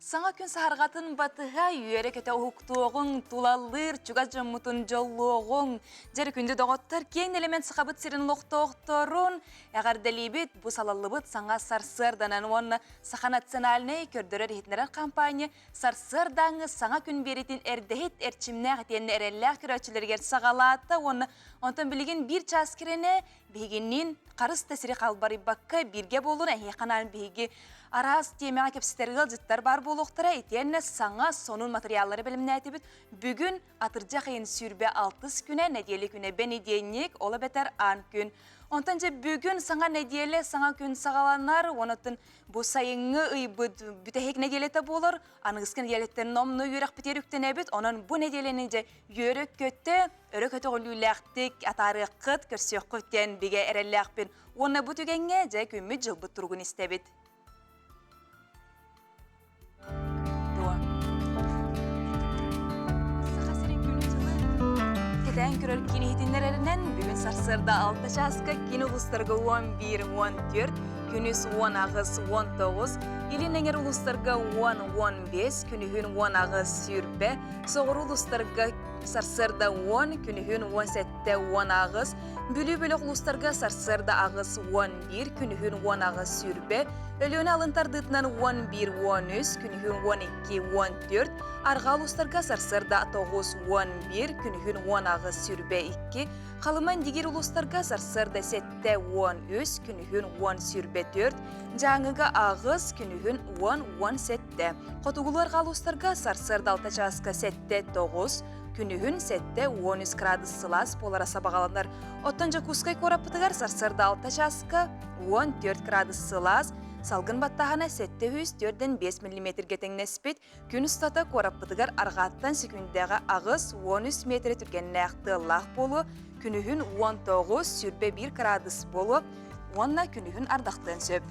Саҥа күн саһарҕатын батыһа үөрэ-көтө уһуктуоҕуҥ, тулалыыр чугас дьоммутун дьоллуоҕуҥ. Дьэ күндү доҕоттор, киэҥ нэлэмэн Сахабыт сирин олохтоохторун эҕэрдэлиибит, бу салаллыбыт саҥа сарсыарданан уонна Саха национальнай көрдөрөр-иһитиннэрэр компания сарсыардааҥҥы саҥа күн биэритин эрдэһит эрчимнээх итиэннэ эрэллээх көрөөччүлэригэр саҕалаата уонна онтон билигин биир чаас кирэнэ Биһигинниин харыс да сири халбарыйбакка бииргэ буолун эһиэхэ анаан биһиги араас тиэмэҕэ кэпсэтэр ыалдьыттар баар буолуохтара итиэннэ саҥа сонун матырыйааллары бэлэмнээтибит. Бүгүн атырдьах ыйын 26 күнэ, нэдиэлэ күнэ бэнидиэнньик, ол эбэтэр аан күн. Онтон дьэ бүгүн саҥа нэдиэлэ, саҥа күн саҕаланар, онон бу сайыҥҥы ыйбыт бүтэһик нэдиэлэтэ буолар. Аныгыскы нэдиэлэттэн номнуо үөрэхпитигэр үктэнэбит. Онон бу нэдиэлэни дьэ үөрэ-көтө өрө көтөҕүллүүлээхтик атаарыаххыт, көрсүөххүт диэн бигэ эрэллээхпин. Уонна бу түгэҥҥэ дьэ күммүт-дьылбыт туругун истэбит. Саха сирин күнү-дьылы кэтээн көрөр киин иһитиннэрэринэн бүгүн сарсыарда 6 чааска киин улуустарга 11-14, күнүс 18-19, илин эҥэр улуустарга 10-15, күнүһүн 18-20, соҕуруу улуустарга Сарсыарда 10, күнүһүн 17 18, Бүлүү бөлөх улуустарга сарсыарда 8 11, күнүһүн 18 20, Өлүөнэ алын тардыытынан 11 13, күнүһүн 12 14, Арҕаа улуустарга сарсыарда 9 11, күнүһүн 18 22, Халыма Индигир улуустарга сарсыарда 7 13, күнүһүн 10 24, Дьааҥыга 8, күнүһүн 10 17. Хотугулуу арҕаа улуустарга сарсыарда 6 чааска 7-9, күнүһүн 7-13 градус сылаас буолара сабаҕаланар. Оттон Дьокуускай куораппытыгар сарсыарда 6 чааска 14 градус сылаас, салгын баттааһына 704-5 миллиметргэ тэҥнэспит. Күн устата куораппытыгар арҕааттан секүндэҕэ 8-13 метрэ түргэннээх тыаллаах буолуо, күнүһүн 19-21 градус буолуо уонна күнүһүн ардахтыан сөп.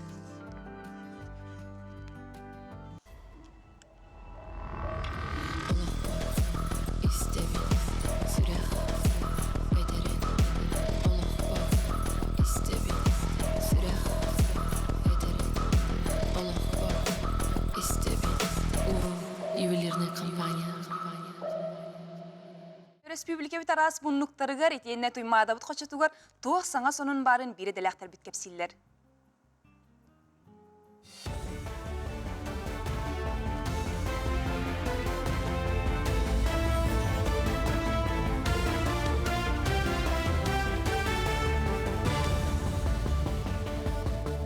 Өрөспүүбүлүкэбит араас муннуктарыгар итиэннэ Туймаадабыт хочотугар туох саҥа сонун баарын биир идэлээхтэрбит кэпсииллэр.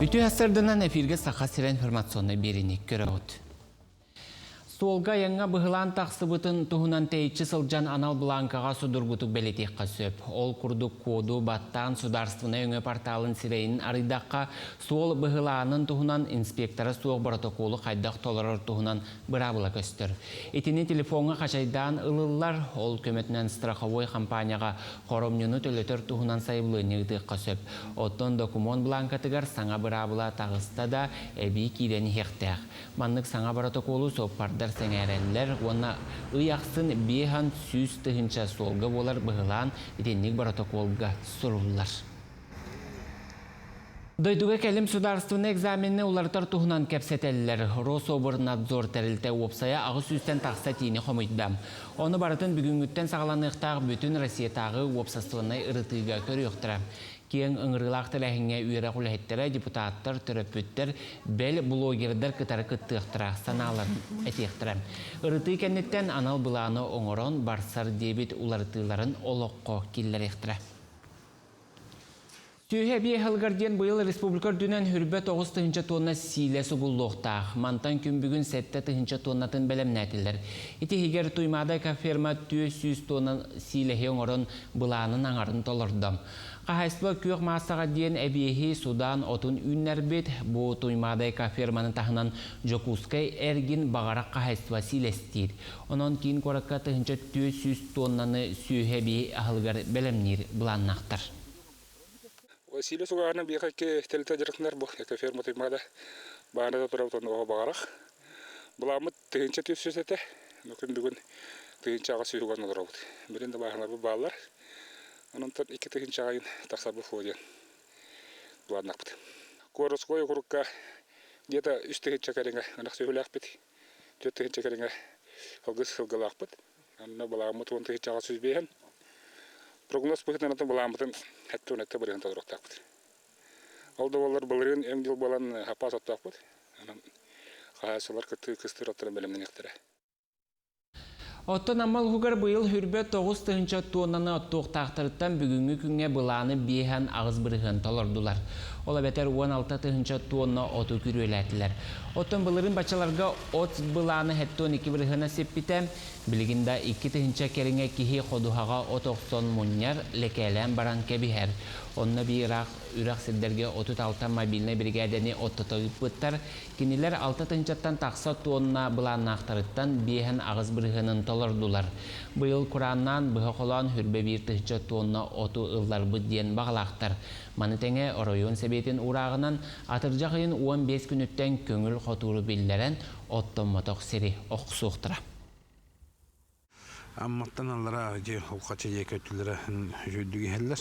Үтүө сарданан эфиргэ Саха сирэ информационнай биэриини көрөҕүт. Суолга айаҥҥа быһылаан тахсыбытын туһунан тэйиччи сылдьан анал бланкаҕа судургутук бэлиэтиэххэ сөп. Ол курдук коду баттаан судаарственнай өҥө порталын сирэйин арыйдахха, суол быһылаанын туһунан инспектора суох боротокуолу хайдах толорор туһунан быраабыла көстөр. Итини телефоҥҥа хачайдаан ылыллар, ол көмөтүнэн страховой компанияҕа хоромньуну төлөтөр туһунан сайабылыанньа ыытыахха сөп. Оттон докумуон бланкатыгар саҥа быраабыла таҕыста да, эбии киирэн иһиэхтээх. Маннык саҥа боротокуолу суоппардар сэҥээрэллэр уонна ый ахсын 500 тыһыынча суолга буолар быһылаан итинник боротокуолга суруллар. Дойдуга кэлим судаарыстыбаннай экзамены уларытар туһунан кэпсэтэллэр. Рособорнадзор тэрилтэ уопсайа 800-тэн тахса этиини хомуйда. Ону барытын бүгүҥҥүттэн саҕаланыахтаах бүтүн Россиятааҕы уопсастыбаннай ырытыыга көрүөхтэрэ. Киэҥ ыҥырыылаах тэрээһиҥҥэ үөрэх үлэһиттэрэ, депутаттар, төрөппүттэр, бэл блогердар кытары кыттыахтара, санааларын этиэхтэрэ. Ырытыы кэнниттэн анал былааны оҥорон, барсар диэбит уларытыыларын олоххо киллэриэхтэрэ. Сүөһү эбии аһылыгар диэн быйыл республика үрдүнэн хүрбэ 9 тыһыынча тонна сиилэ сугуллуохтаах. Мантан күн бүгүн 7 тыһыынча тоннатын бэлэмнээтилэр. Ити иһигэр Туймаада экоферма 400 тонна сиилэһи оҥорон былаанын аҥарын толордо. Хаһаайыстыба күөх маассаҕа диэн эбиэһи Судан отун үүннэрбит. Бу Туймаада экоферманы таһынан Дьокуускай эргин Баҕарах хаһаайыстыба сиилэстиир. Онон киин куоракка 1400 тоннаны сүөһү эбии аһылыгар бэлэмниир былааннаахтар. Василий Сугарина биэхэ тэрилтэ дьарыктанар бу экоферма Туймаада баана турабытын оҕо баҕарах. Былааммыт 1400 этэ. Күн бүгүн 1800 олоробут. Билин да бааһыналарбыт бааллар. Онон 2000 айын тахсарбыт хуо диэн былааннахпыт. Куорускай окурукка где-то 3000 кэриҥэ ынах сүөһүлээхпит. 4 тыһыынча кэриҥэ алгыс сылгылаахпыт. Онно былааммыт 10 805. Прогноз быһыытынан былааммытын 77% толоруохтаахпыт. Ол да буоллар былырыын өҥ дьыл буолан саппаас оттоохпут. Онон хаһаайыстыбалар кыттыы кыстыыр отторун бэлэмнэниэхтэрэ. Оттон Амма улууһугар быйыл хүрбэ 9 тыһыынча туоннаны оттуохтаахтарыттан бүгүҥҥү күҥҥэ былааны 58% толордулар. Ол эбэтэр 16 тыһыынча тонна оту күрүөлээтилэр. Оттон былырыын баччаларга от былааны 72 бырыһыана сиппитэ. Билигин да 2 тыһыынча кэриҥэ киһи ходуһаҕа от охсон мунньар, лэкээлээн баран кэбиһэр. Онно биир ыраах үрэх сирдэргэ 36 мобильнай биригээдэни оттото ыыппыттар. Кинилэр 6 тыһыынчаттан тахса тонна былааннаахтарыттан 58 бырыһыанын толордулар. Быйыл курааннаан быһа холоон 21 тыһыынча тонна оту ылларбыт диэн баҕалаахтар. Маны тэҥэ оройуон сэбиэтин уураҕынан атырдьах ыйын 15 күнүттэн көҥүл хотууру биллэрэн оттоммотох сири охсуохтара. Амматтан аллара дьэ улхача дьиэ көттүлэрэ үчүгүйдүк иһэллэр.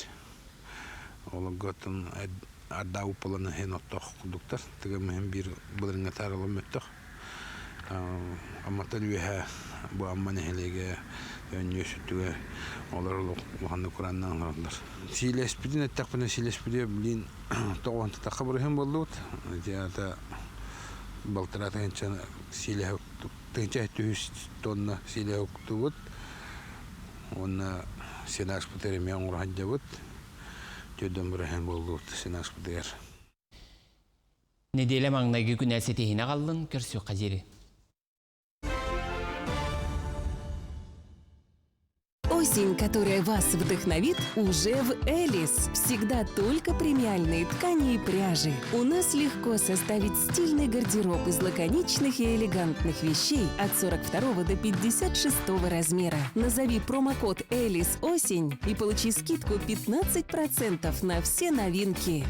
Олорготтон ардаа уппаланы иһин оттоох курдуктар. Тыгым иһин биир былырыҥҥатаар олом өттөх. Амматтан үөһэ бу Амма нэһилиэгэ өнньүө сүттүгэ олор улаханнык курааннаан олороллор. Сиилэспитин эттэхпинэ сиилэспити билин тоҕуһантатахха бырыһын буоллубут. Ити аата балтараа тыһыынча сиилэһэ 1700 тонна сиилэһэ уктубут уонна сенажпытыгар эмиэ оҥоро сылдьабыт. Төрдөн быраһын буоллубут сенажпытыгар. Неделя маҥнайгы күнэ ситиһине қаллын көрсүөххэ диэри. Осень, которая вас вдохновит, уже в Элис. Всегда только премиальные ткани и пряжи. У нас легко составить стильный гардероб из лаконичных и элегантных вещей от 42 до 56 размера. Назови промокод «Элис Осень» и получи скидку 15% на все новинки.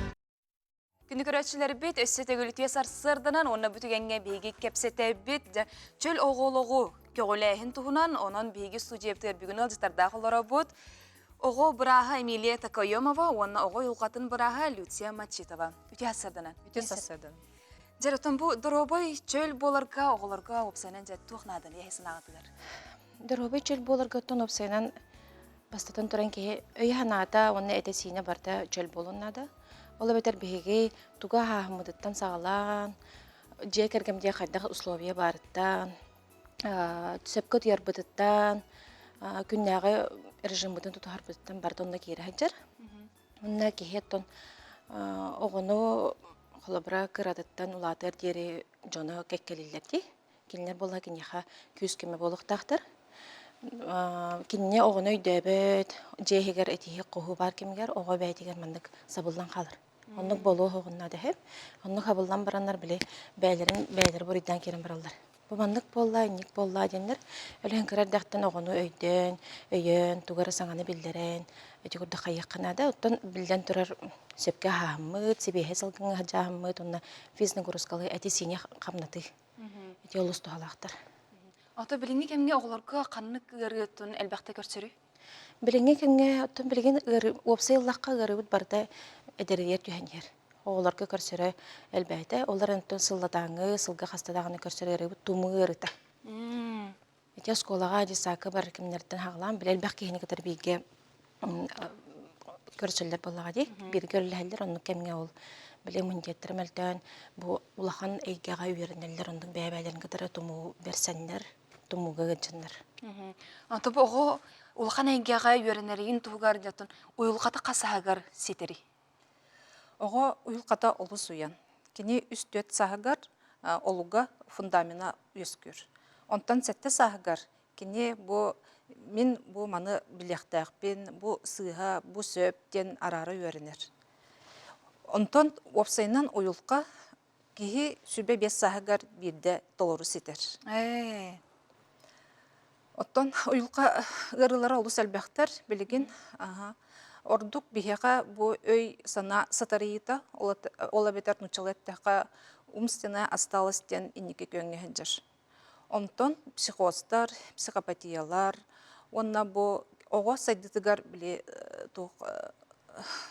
Күндү көрөөччүлэрбит өссө төгүл үтүө сарсыарданан уонна бу түгэҥҥэ биһиги кэпсэтэбит чөл оҕологу көҕүлээһин туһунан, онон биһиги студиябытыгар бүгүн ыалдьыттардаах олоробут. Оҕо бырааһа Эмилия Токоемова уонна оҕо уйулҕатын бырааһа Люция Мачитова. Үтүө сарсыарданан. Үтүө сарсыардан. Дьэ, оттон бу доруобай чөл буоларга оҕолорго уопсайынан дьэ туох нааданы эһи санааҕытыгар? Доруобай чөл буоларга оттон уопсайынан бастатан туран киһи өйө-санаата уонна этэ-сиинэ барыта чөл буолуон наада. Ол эбэтэр биһиги тугу аһааһыммытыттан саҕалаан, дьиэ кэргэмдиэ хайдах условия баарыттан, сөпкө утуйарбытыттан, күннээҕи режиммытын тутуһарбытыттан барыта онно киирэ сылдьар. Онно киһи оттон оҕону холобура кыратыттан улаатыар диэри дьоно кэккэлииллэр дии. Кинилэр буолла киниэхэ күүс-көмө буолуохтаахтар. Кинини оҕону өйдөөбөт, дьиэ иһигэр этиһии-хоһуу баар кэмигэр оҕо бэйэтигэр маннык сабыллан хаалар. Оннук буолуо оҕонно дэһэ. Оннук хабыллан бараннар били бэйэлэрин бэйэлэрэ буруйдаан киирэн бараллар. Бу маннык буолла, инник буолла диэннэр өлөөн кыра эрдэхтэн оҕону өйдөөн, өйөөн, тугу эрэ саҥаны биллэрэн ити курдук хайыахха наада. Оттон биллэн турар сөпкө аһааммыт, сибиэһэй салгыҥҥа сылдьааммыт уонна физнагрузкалыы эти-сиини хамнатыы. Ити олус туһалаахтар. Ото билиҥҥи кэмҥэ оҕолорго ханнык ыарыытын элбэхтэ көрсөрүй? Билиҥҥи кэмҥэ оттон билигин ыарыы уопсай ыллахха ыарыыбыт барыта эдэригэр түһэн иһэр. Оҕолорго көрсөрө элбээтэ. Ол эрэн оттон сыллатааҥҥы, сылга хаста даҕаны көрсөр ыарыыбыт тумуу ыарыыта. Ити оскуолаҕа, детсадка барар кэмнэриттэн хаҕалаан били элбэх киһини кытары бииргэ көрсөллөр буоллаҕа дии. Бииргэ үлэлэһэллэр оннук кэмҥэ ол били иммунитеттара мөлтөөн бу улахан эйгэҕэ үөрэнэллэр оннук бэйэ-бэйэлэрин кытары тумуу бэрсэннэр, тумууга ыалдьаннар. Ото бу оҕо улахан эйгэҕэ үөрэнэрин туһугар дьэ уйулҕата хас сааһыгар ситэрий? Оҕо уйулҕата олус уйан. Кини 3-4 сааһыгар олуга фундамена үөскүүр. Онтон 7 сааһыгар кини бу мин бу маны билиэхтээхпин, бу сыыһа, бу сөп диэн араара үөрэнэр. Онтон уопсайынан уйулҕа киһи 25 сааһыгар биирдэ толору ситэр. Оттон уйулҕа ыарыылара олус элбэхтэр билигин. Ордук биһиэхэ бу өй-санаа сатарыйыыта, ол эбэтэр нууччалыы эттэххэ умственная осталость диэн инники күөҥҥэ сылдьар. Онтон психозтар, психопатиялар уонна бу оҕо сайдыытыгар били туох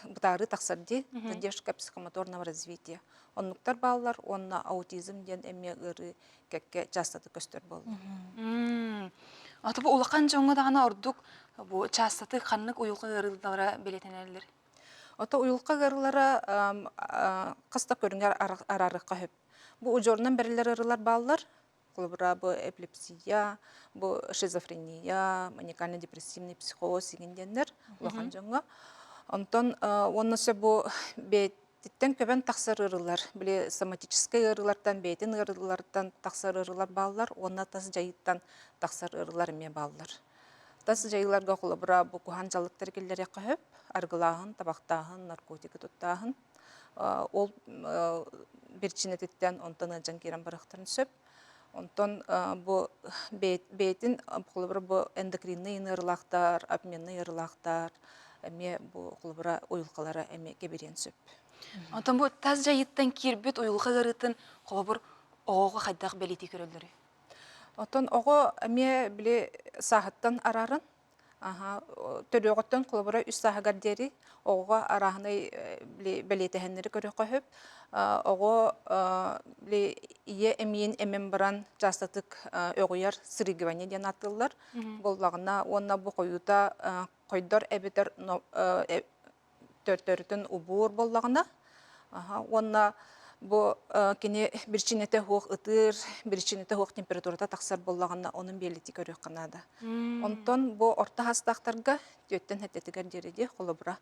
бытаарыы тахсар дии, задержка психомоторного развития. Оннуктар бааллар уонна аутизм диэн эмиэ ыарыы кэккэ чаастатык көстөр буолла. Ата бу улахан дьоҥҥо даҕаны ордук бу чаастатык ханнык уйулҕа ыарыылара бэлиэтэнэллэр? Ото уйулҕа ыарыылара хас да көрүҥэр араарыахха сөп. Бу удьуорунан бэриллэр ыарыылар бааллар. Холобура, бу эпилепсия, бу шизофрения, маниакально-депрессивный психоз игин диэннэр улахан дьоҥҥо. Онтон уонна сөп бу бэйэтиттэн көбөн тахсар ыарыылар, били соматическай ыарыылартан, бэйэтин ыарыыларыттан тахсар ыарыылар бааллар уонна тас дьайыыттан тахсар ыарыылар эмиэ бааллар. Тас дьайыыларга холобура бу куһаҕан дьаллыктары киллэриэххэ сөп, арыгылааһын, табахтааһын, наркотигы туттааһын. Ол биричиинэтиттэн онтон ыалдьан киирэн барыахтарын сөп. Онтон бу бэйэтин холобура бу эндокринный ыарыылаахтар, обменный ыарыылаахтар эмиэ бу холобура уйулҕалара эмиэ кэбириэн сөп. Онтон бу тас дьайыттан киирбит уйулҕа ыарыытын холобур оҕоҕо хайдах бэлиэтии көрөллөрүй? Оттон оҕо эмиэ били сааһыттан арааран төрүөҕүттэн холобура үс сааһыгар диэри оҕоҕо арааһынай били бэлиэтэһэннэри көрүөххэ сөп. Оҕо били ийэ эмиийин эмэн баран чаастатык өҕүйэр срыгивание диэн ааттыыллар буоллаҕына уонна бу хойуута хойдор эбэтэр төртөрүтүн убуур буоллаҕына уонна бу кини биричиинэтэ суох ытыыр, биричиинэтэ суох температурата тахсар буоллаҕына онун биэлити көрүөххэ наада. Онтон бу орто саастаахтарга түөттэн сэттэтигэр диэри дии холобура.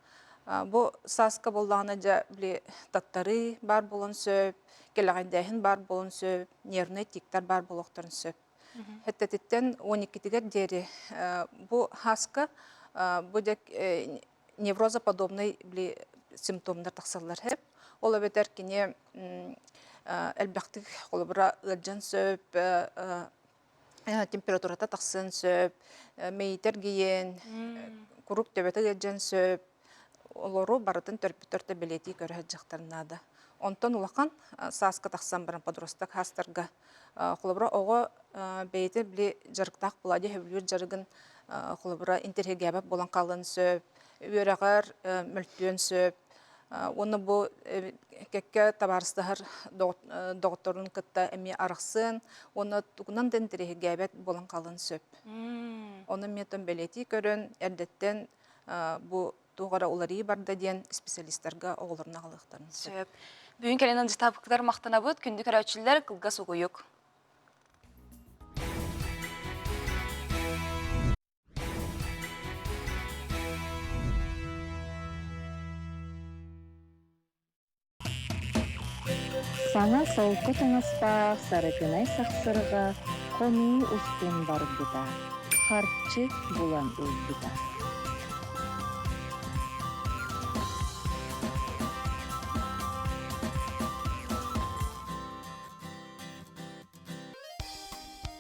Бу сааска буоллаҕына дьэ били таттарыы баар буолуон сөп, кэлэҕэйдээһин баар буолуон сөп, нервнэй тиктар баар буолуохтарын сөп. Сэттэтиттэн 12-тигэр диэри бу сааска бу дьэ неврозоподобный били симптомнар тахсаллар сөп. Ол эбэтэр кини элбэхтик холобура ыалдьан сөп, температурата тахсыан сөп, мэйитэр гиен, куруук төбөтө ыалдьан сөп. Олору барытын төрөппүттэр да бэлиэтии көрө сылдьыахтарын наада. Онтон улахан сааска тахсан баран подросток саастарга холобура оҕо бэйэтэ били дьарыктаах буолаа дии сөбүлүүр дьарыгын холобура интэриэһиргээбэт буолан хаалыан сөп, үөрэҕэр мөлтүөн сөп уонна бу кэккэ табаарыстаһар доҕотторун кытта эмиэ арахсыан уонна тугунан да интэриэһиргээбэт буолан хаалыан сөп. Ону эмиэ бэлиэтии көрөн эрдэттэн бу туох эрэ уларыйыы барда диэн специалистарга оҕолорун аҕалыахтарын сөп. Сөп. Бүгүн кэлэн ыалдьытаабыккытыгар махтанабыт. Күндү көрөөччүлэр, кылгас угуйук. Саҥа солко таҥастаах сарыкынай сахсырҕа хонуу устун барбыта, харчы булан ылбыта.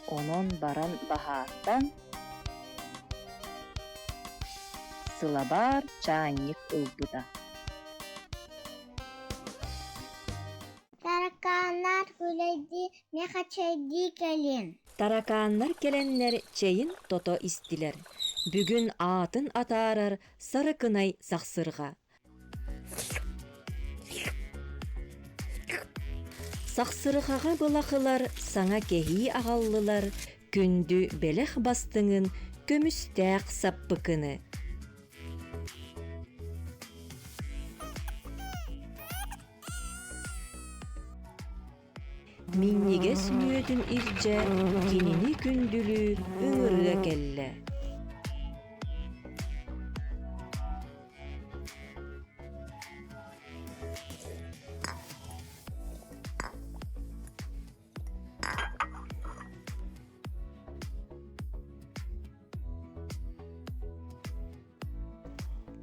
Онон баран баһаартан сылабаар чаанньык ылбыта. Таракааннар күлэйдии, миэхэ чэйдии кэлин. Таракааннар кэлэннэр чэйин тото истилэр. Бүгүн аатын атаарар сарыкынай сахсырҕа. Сахсырҕаҕа былахылар саҥа кэһии аҕаллылар, күндү бэлэх бастыҥын көмүстээх саппыкыны. Минньигэс мүөтүн илдьэ кинини күндүлүү ыҥырыа кэллэ.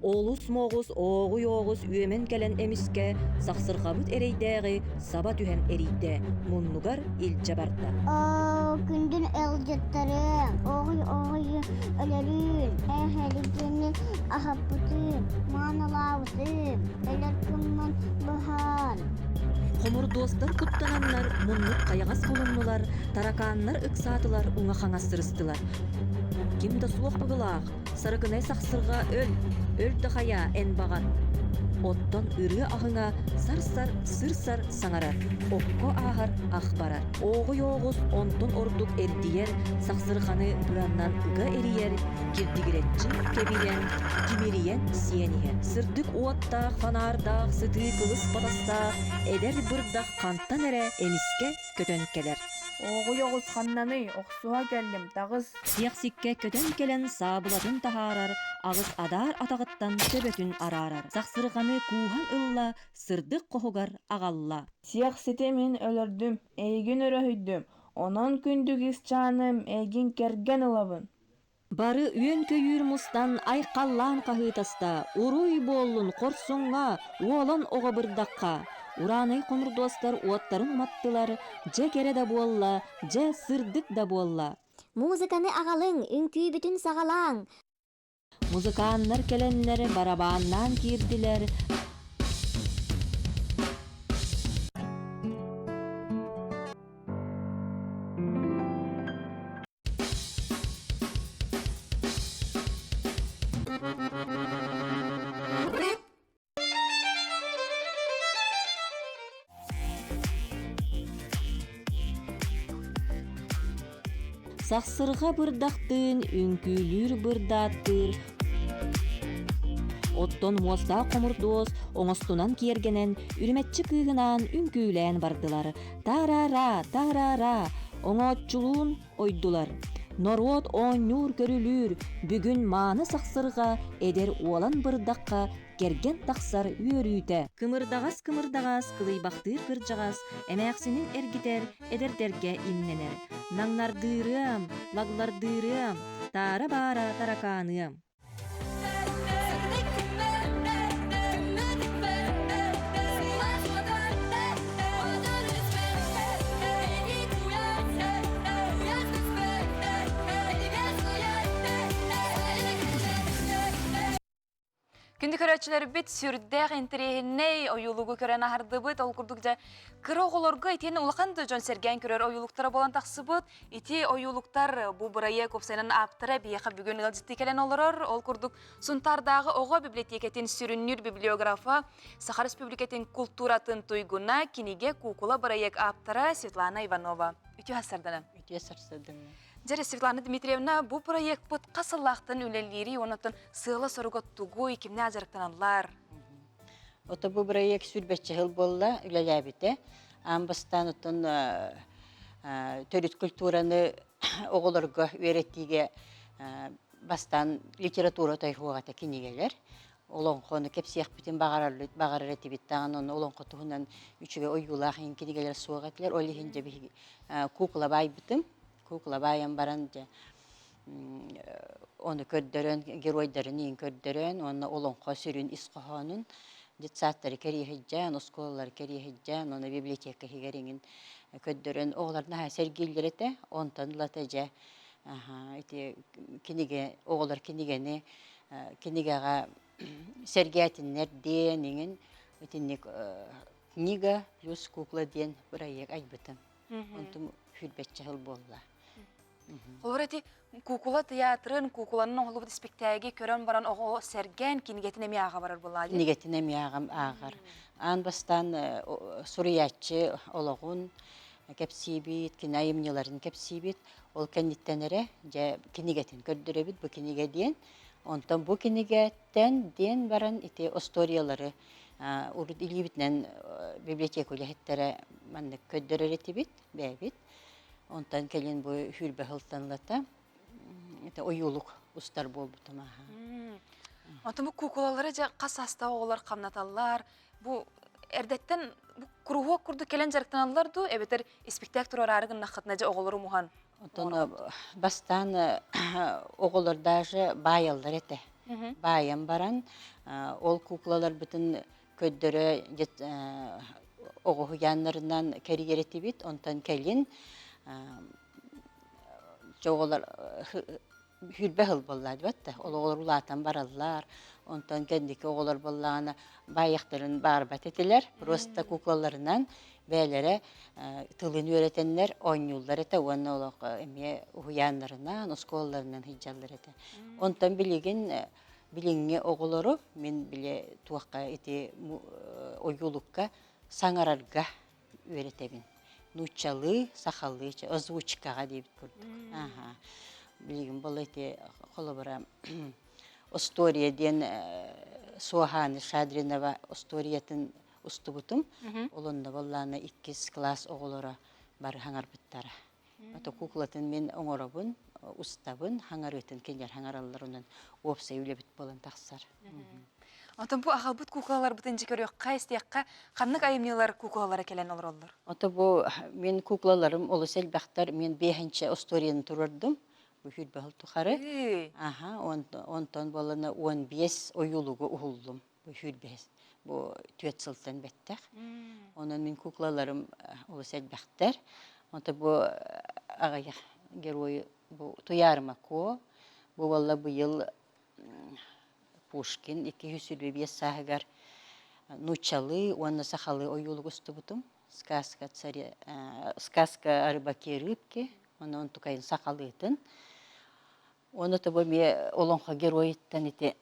Олус моҕус ооҕуй-оҕус үөмэн кэлэн эмискэ сахсырҕабыт эрэйдээҕи саба түһэн эрийдэ, муннугар илдьэ барда. Оо, күндүн ыалдьыттарым, ооҕуй-ооҕуй өлөрүүн, эһэригини аһаппытым, маанылаабытым, өлөр күммүн быһаан. Хомурдуостар куттананнар муннук хайаҕас булуннулар, таракааннар ыксаатылар, уҥа-хаҥас сырыстылар. Ким да суох быһыылаах, Сарыкынай сахсырҕа өл, өл да хайаа эн баҕар. Оттон ырыа аһыҥа сар-сар, сыр-сар саҥарар, окко ааһар ах барар. Ооҕуй оҕус онтон ордук эрдийэр, сахсырҕаны быаннан ыга эрийэр, кирдигирэччи кэбийэн, кимирийэн сиэн иһэр. Сырдык уоттаах, фонардаах, сытыы кылыс батастаах эдэр бырдах хантан эрэ эмискэ көтөн кэлэр. Ооҕуй оҕус ханнаный, охсуһа кэллим, таҕыс! Сиэхсиккэ көтөн кэлэн саабылатын таһаарар, аҕыс адаар атаҕыттан төбөтүн араарар. Сахсырҕаны кууһан ылла, сырдык хоһугар аҕалла. Сиэхсити мин өлөрдүм, эйигин өрөһүйдүм, онон күндү кыысчааным, эйигин кэргэн ылабын. Бары үөн-көйүүр мустан айхаллаан хаһыытаста, уруй буоллун хорсуҥҥа, уолан оҕо бырдахха. Ураанай хомурдуостар уоттарын уматтылар, дьэ кэрэ да буолла, дьэ сырдык да буолла. Музыканы аҕалыҥ, үҥкүүбүтүн саҕалааҥ! Музыканнар кэлэннэр барабааннаан киирдилэр, Сахсырҕа бырдахтыын үҥкүүлүүр бырдааттыыр, оттон муостаах хомурдуос оҥостунан киэргэнэн, үрүмэччи кыыһынаан үҥкүүлээн бардылар. Та-ра-ра, та-ра-ра, оҥооччулуун ойдулар. Норуот оонньуур-көрүлүүр, бүгүн мааны сахсырҕа эдэр уолан бырдахха кэргэн тахсар үөрүүтэ. Кымырдаҕас-кымырдаҕас, кылыйбахтыыр кырдьаҕас, эмээхсинин эргитэр, эдэрдэргэ имнэнэр. Наҥнардыырыам, лаглардыырыам, таара-баара таракааныам. Күндү көрөөччүлэрбит сүрдээх интэриэһинэй ойуулугу көрөн аһардыбыт. Ол курдук дьэ кыра оҕолорго итиэннэ улахан да дьон сэргээн көрөр ойуулуктара буолан тахсыбыт. Ити ойуулуктар бу бырайыак уопсайынан ааптара биһиэхэ бүгүн ыалдьыттыы кэлэн олорор. Ол курдук Сунтаардааҕы оҕо библиотекатын сүрүннүүр библиографа, Саха Республикатын култууратын туйгуна, кинигэ куукула бырайыак ааптара Светлана Иванова. Үтүө сарсыардана. Үтүө сарсыардана. Дьэ, Светлана Дмитриевна, бу проектпыт хас сыллаахтан үлэлиирий уонна сыала-соруга тугуй, кимнээх дьарыктаналлар? Ото бу проект сүүрбэччэ сыл буолла үлэлээбитэ. Аан бастаан оттон төрүт культураны оҕолорго үөрэтиигэ бастаан литература тойхуоҕата кинигэлэр. Олоҥхону кэпсиэхпитин баҕарар этибит даҕаны, ону олоҥхо туһунан үчүгэй ойуулаах иһин кинигэлэр суох этилэр. Ол иһин дьэ биһиги куукула баайбытым. Куукула баайан баран дьэ ону көрдөрөн, геройдарын иһин көрдөрөн уонна олоҥхо сүрүн ис хоһоонун детсадтары кэриэһирдьээн, оскуолалары кэриэһирдьээн, уонна библиотека иһигэр иҥин көрдөрөн оҕолор наһаа сэргииллэр этэ. Онтон ылата дьэ ити кинигэ оҕолор кинигэни кинигэҕэ сэргээтиннэр диэн иҥин итинник книга плюс кукла диэн бырайыак айбытым. Онтум сүүрбэччэ сыл буолла. Холобур ити куукула тыйаатырын, куукуланан оҥоһуллубут испиктээги көрөн баран оҕо сэргээн кинигэтин эмиэ ааҕа барар буоллаҕа дии. Кинигэтин эмиэ ааҕар. Аан бастаан суруйааччы олоҕун кэпсиибит, кини айымньыларын кэпсиибит. Ол кэнниттэн эрэ дьэ кинигэтин көрдөрөбүт бу кинигэ диэн. Онтон бу кинигэттэн диэн баран ити остуоруйалары урут илиибитинэн библиотека үлэһиттэрэ маннык көрдөрөр этибит бэйэбит. Онтон кэлин бу сүүрбэ сылтан ылата это ойуулук устар буолбутум аха. Онтон бу куукулалары дьэ хас саастаах оҕолор хамнаталлар. Бу эрдэттэн бу куруһуок курдук кэлэн дьарыктаналлар дуу эбэтэр испиктээк туруораары гыннаххытына дьэ оҕолору муһан Онтон бастаан оҕолор даже баайаллар этэ. Баайан баран ол куклаларбытын көрдөрө оҕуһуйааннарынан кэрийэр этибит. Онтон кэлин оҕолор сүүрбэ сыл буолла да ол оҕолор улаатан бараллар. Онтон кэнники оҕолор буоллаҕына баайыахтарын баарбат этилэр. Просто куклаларынан бэйэлэрэ тылын үөрэтэннэр оонньууллар этэ уонна олох эмиэ уһуйааннарынан, оскуолаларынан сылдьаллар этэ. Онтон билигин. Билиҥҥи оҕолору мин били туохха ити ойуулукка саҥарарга үөрэтэбин. Нууччалыы, сахалыы озвучкаҕа диэбит курдук. Аха. Билигин буолла ити холобура Остуоруйа диэн Суоһааны Шадринова остуоруйатын устубутум. Ол онно буоллаана иккис класс оҕолоро бары хаҥарбыттара. Ото куклатын мин оҥоробун, устабын, хаҥарыытын кинилэр хаҥараллар онон уопсай үлэбит буолан тахсар. Онтон бу аҕалбыт куклаларбытын дьэ көрүөххэ, истиэххэ, ханнык айымньылар куклалара кэлэн олороллор? Ото бу мин куклаларым олус элбэхтэр. Мин биэһинчэ остуоруйаны туруордум. Бу сүүрбэ сыл тухары. Аха, онтон буолана 15 ойуулугу уһуллум. Бу сүүрбэһис бу түөрт сылтан бэттэх. Онон мин куклаларым олус элбэхтэр. Онто бу аҕыйах геройу бу Туйаарыма Куо, бу буолла быйыл Пушкин 225 сааһыгар нууччалыы уонна сахалыы ойуулук устубутум. Сказка царе сказка о рыбаке и рыбке, онон онтукайын сахалыытын. Уонна тобу эмиэ олоҥхо геройуттан ити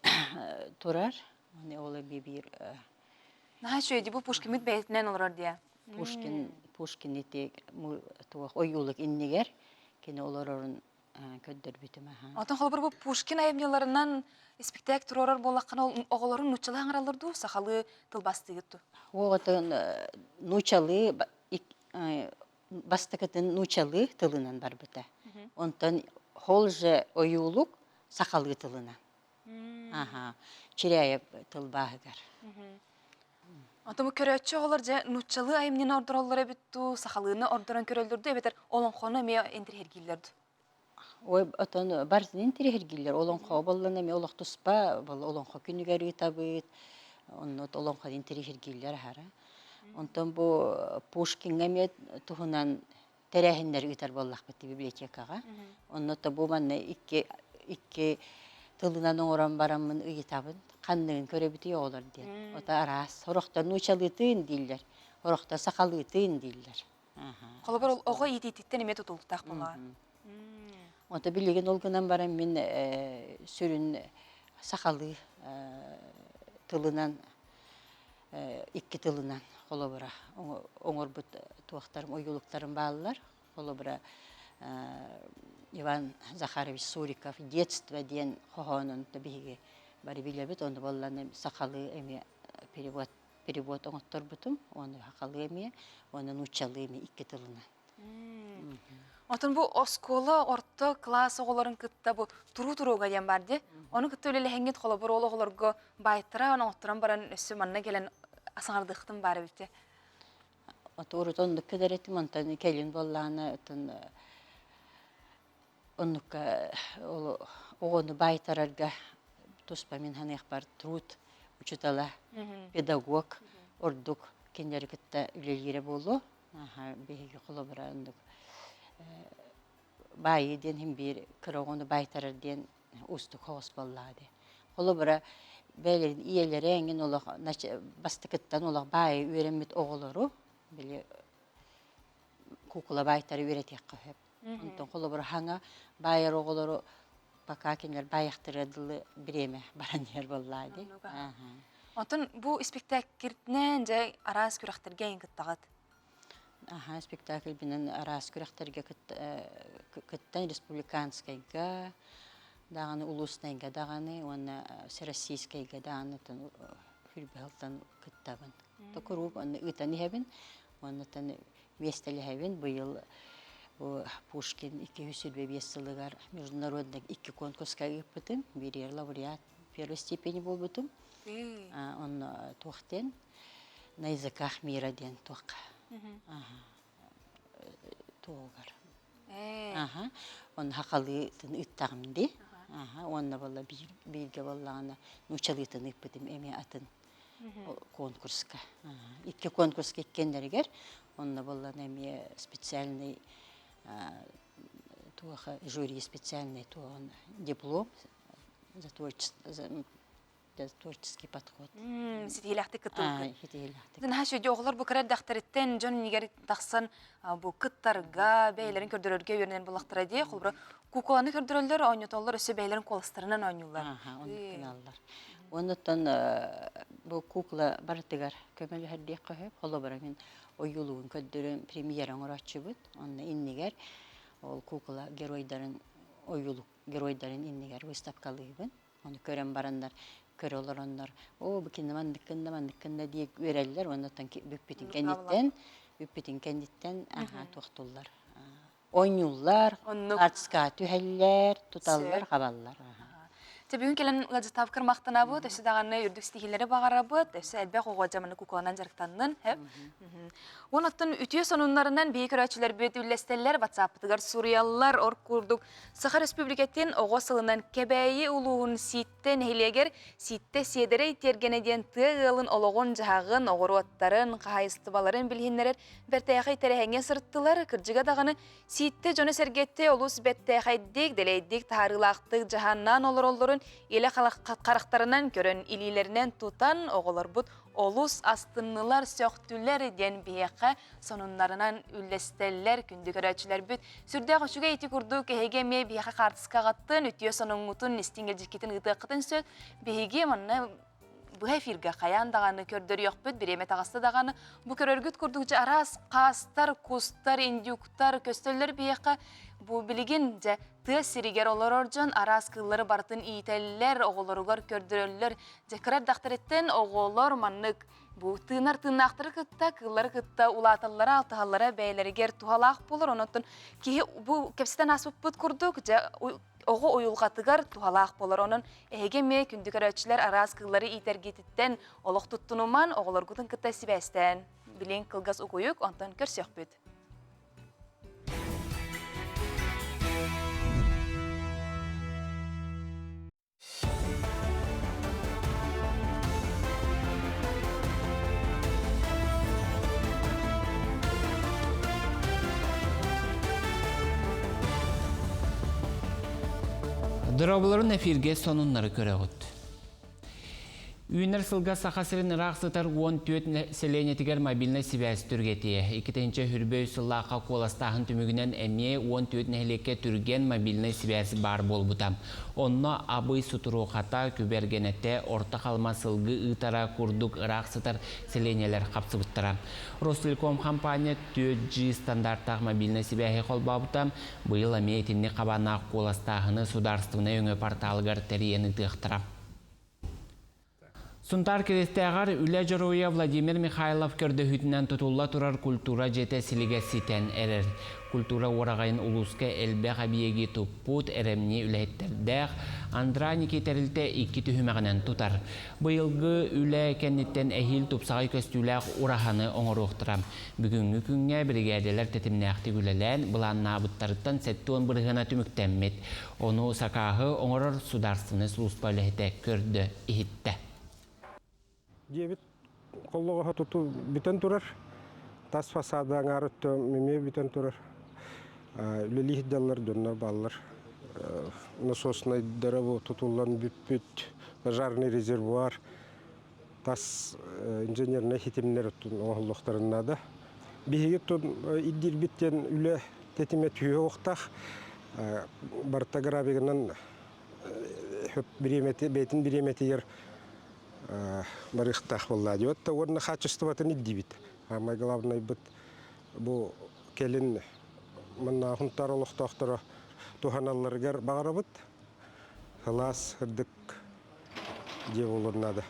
турар. Оны ол эмиэ биир Наһаа үчүгэй дии бу Пушкиммыт бэйэтинэн олорор диye. Пушкин Пушкин ити туох ойуулук иннигэр кини олорорун көрдөрбүтүм аха. Онтон холобур бу Пушкин айымньыларынан испиктээк туруорар буоллаххына ол оҕолорун нууччалыы аҥараллар дуу, сахалыы тылбаастыыгыт дуу? Оҕотун нууччалыы бастакытын нууччалыы тылынан барбыта. Онтон ол же ойуулук сахалыы тылынан. Аха, Чиряев тылбааһыгар. Онтон бу көрөөччү оҕолор дьэ нууччалыы айымньыны ордороллор эбит дуу, сахалыыны ордорон көрөллөр дуу, эбэтэр олоҥхону эмиэ интириэһиргииллэр дуу? Ой, отон барытын интириэһиргииллэр. Олоҥхо боллон эмиэ олох туспа, олоҥхо күнүгэр ыытабыт, онно олоҥхону интириэһиргииллэр аһара. Онтон бу Пушкиҥҥа эмиэ туһунан тэрээһиннэри ыытар буоллахпыт библиотекаҕа. Онно то бу манна икки икки тылынан оҥорон бараммын ыйытабын, ханныгын көрөбүтүй оҕолор диэн. Ото араас. Сорохтор нуучалыытын дииллэр, сорохтор сахалыытын дииллэр. Холобур, ол оҕо иитиититтэн эмиэ тутулуктаах буоллаҕа. Ото билигин ол гынан баран мин сүрүн сахалыы тылынан икки тылынан холобура оҥорбут туохтарым ойуулуктарым бааллар. Холобура Иван Захарович Суриков «Детство» диэн хоһоонун биһиги бары билэбит. Ону буолланы сахалыы эмиэ перевод перевод оҥотторбутум. Уонна сахалыы эмиэ, уонна нууччалыы эмиэ икки тылынан. Отон бу оскуола орто кылаас оҕолорун кытта бу туруу турууга диэн бар дии. Ону кытта үлэлэһэҥҥит холобур ол оҕолорго баайтара оҥотторон баран өссө манна кэлэн саҥардыахтын баар эбит. Отуурут оннук кэлэр этим, онтон кэлин буоллаҕына отон оннукка ол оҕону баайтарарга туспа мин саныахпар труд учуутала, педагог ордук кинилэри кытта үлэлиирэ буолуо. Биһиги холобура оннук баайыы диэн иһин биир кыра оҕону баайтарар диэн уустук соҕус буоллаҕа дии. Холобура, бэйэлэрин ийэлэрэ эҥин олох бастакыттан олох баайы үөрэммит оҕолору били куукула баайтары үөрэтиэххэ сөп. Онтон холобура хаҥа баайар оҕолору пока кинилэр баайахтарыгар дылы бириэмэ баран иһэр буоллаҕа дии. Онтон бу испиктээккитинэн дьэ араас күрэхтэргэ эйин кыттаҕыт? Аха, спектакльбинэн араас күрэхтэргэ кыттан республиканскайга даҕаны, улуустайга даҕаны уонна всероссийскайга даҕаны хүрбэһылтан кыттабын. Куруук онно ыытан иһэбин, уонна миэстэлэһэбин. Быйыл бу Пушкин 225 сылыгар международный икки конкурска ыыппытым. Биир лауреат первой степени буолбутум. Онно туох диэн на языках мира диэн туохха туоҕугар. Аха. Онно хахалыытын ыыттаҕым дии. Аха. Уонна буолла бииргэ буоллаҕына нуучалыытын ыыппытым эмиэ атын конкурска. Икки конкурска иккиэннэригэр онно буоллаҕына эмиэ специальный туоха жюри специальный туоҕун диплом за творчество. Творческий подход. Ситиһиилээхтик кыттыбыккыт. Ситиһиилээхтик. Наһаа үчүгэй оҕолор бу кыра эрдэхтэриттэн дьон иннигэр тахсан бу кыттарга, бэйэлэрин көрдөрөргө үөрэнэр буоллахтара дии. Холобура, куукуланы көрдөрөллөр, оонньотоллор, өссө бэйэлэрин куоластарынан оонньууллар. Аха, оннук гыналлар. Оннуттан бу кукла барытыгар көмөлөһөр диэххэ сөп. Холобура, мин ойуулугун көрдөрөн премьера оҥорооччубут. Онно иннигэр ол кукла геройдарын ойуулук геройдарын иннигэр выставкалыыбын. Ону көрөн бараннар, көрө олороннор, оо, бу кинини манныккын да, манныккын да дии үөрэллэр уонна оттон бүппүтүн кэнниттэн, бүппүтүн кэнниттэн аһаа туохтуллар. Оонньууллар, артыскаҕа түһэллэр, туталлар, хабаллар. Дьэ бүгүн кэлэн ыалдьыттаабыккар махтанабыт, өссө даҕаны үрдүк ситиһиилэри баҕарабыт, өссө элбэх оҕо дьаманы кукуанан дьарыктаннын. Уон оттон үтүө сонуннарынан биһи көрөөччүлэрбит үллэстэллэр, ватсаппытыгар суруйаллар, ор курдук Саха Республикатын оҕо сылынан Кэбээйи улууһун Сииттэ нэһилиэгэр Сииттэ Сиэдэрэй тиэргэнэ диэн тыа ыалын олоҕун-дьаһаҕын, оҕуруоттарын, хаһаайыстыбаларын билиһиннэрэр бэртээхэй тэрээһиҥҥэ сырыттылар. Кырдьыга даҕаны Сииттэ дьоно-сэргэтэ олус бэртээхэйдик, дэлэйдик, таһаарыылаахтык дьаһаннаан олороллорун илэ харахтарынан көрөн, илиилэринэн тутан оҕолорбут олус астыннылар, сөхтүлэр диэн биһиэхэ сонуннарынан үллэстэллэр күндү көрөөччүлэрбит. Сүрдээх үчүгэй ити курдук эһиги эмиэ биһиэхэ хаартыскаҕыттан, үтүө сонуҥҥутун, истиҥ илдьиккитин ыытыаххытын сөп. Биһиги манна быһа эфиргэ хайаан даҕаны көрдөрүөхпүт, бириэмэ таҕыста даҕаны. Бу көрөргүт курдук дьэ араас хаастар, кустар, индюктар көстөллөр биһиэхэ. Бу билигин дьэ тыа сиригэр олорор дьон араас кыыллары барытын иитэллэр, оҕолоругар көрдөрөллөр. Дьэ кыра эрдэхтэриттэн оҕолор маннык бу тыынар тыыннаахтары кытта, кыыллары кытта улааталлара, алтыһаллара бэйэлэригэр туһалаах буолар. Онон киһи бу кэпсэтэн ааспыппыт курдук, дьэ оҕо уйулҕатыгар туһалаах буолар. Онон эһиги эмиэ күндү көрөөччүлэр араас кыыллары иитэргититтэн олох туттунуман, оҕолоргутун кытта сибээстээн билиҥ кылгас угуйук, онтон көрсүөхпүт. Дорооболорун эфиргэ сонуннары көрөҕүт. Үүнэр сылга Саха сирин ыраах сытар 14 сэлиэнньэтигэр мобильнай сибээс түргэтиэ. Иккитинчи хүрбөй сыллаахха куоластааһын түмүгүнэн эмиэ 14 нэһилиэккэ түргэн мобильнай сибээс баар буолбута. Онно Абый Сутуруохата, Күбэргэнэтэ, Орто Халыма сылгы ыытара курдук ыраах сытар сэлиэнньэлэр хапсыбыттара. Ростелеком хампаанньа 4G стандартаах мобильнай сибээһи холбообута. Быйыл эмиэ итинник хабааннаах куоластааһыны судаарыстыбаннай өҥө порталыгар тэрийэн ыытыахтара. Сунтаар Киристээҕэр Үлэ Дьоруойа Владимир Михайлов көрдөһүүтүнэн тутулла турар культура дьиэтэ силигэ ситэн эрэр. Культура уораҕайын улууска элбэх эбийиэги туппут, эрэмньи үлэһиттэрдээх Андраники тэрилтэ икки түһүмэҕинэн тутар. Быйылгы үлэ кэнниттэн эһиил тупсаҕай көстүүлээх ураһаны оҥоруохтара. Бүгүҥҥү күҥҥэ биригээдэлэр тэтимнээхтик үлэлээн, былааннаабыттарыттан 70 бырыһыана түмүктэммит. Ону сакааһы оҥорор судаарственнай сулууспа үлэһитэ көрдө-иһиттэ. Дьиэбит холлоҕоһо туту бүтэн турар. Тас фасада аҥаар өттө эмиэ бүтэн турар. Үлэлии сылдьаллар дьоннор бааллар. Насоснайдара бу тутуллан бүппүт пожарный резервуар тас инженернэй ситимнэр оҥоһуллуохтарын наада. Биһиги ирдиирбит диэн үлэ тэтимэ түһүө уохтаах. Барыта графигынан бэйэтин бириэмэтигэр барыахтаах буолла диэбит да уонна хаачыстыбатын ирдиибит. Самое главное быт бу кэлин манна Хунтаар олохтоохторо туһаналларыгар баҕарабыт. Сылаас, сырдык дьиэ буолуон наада.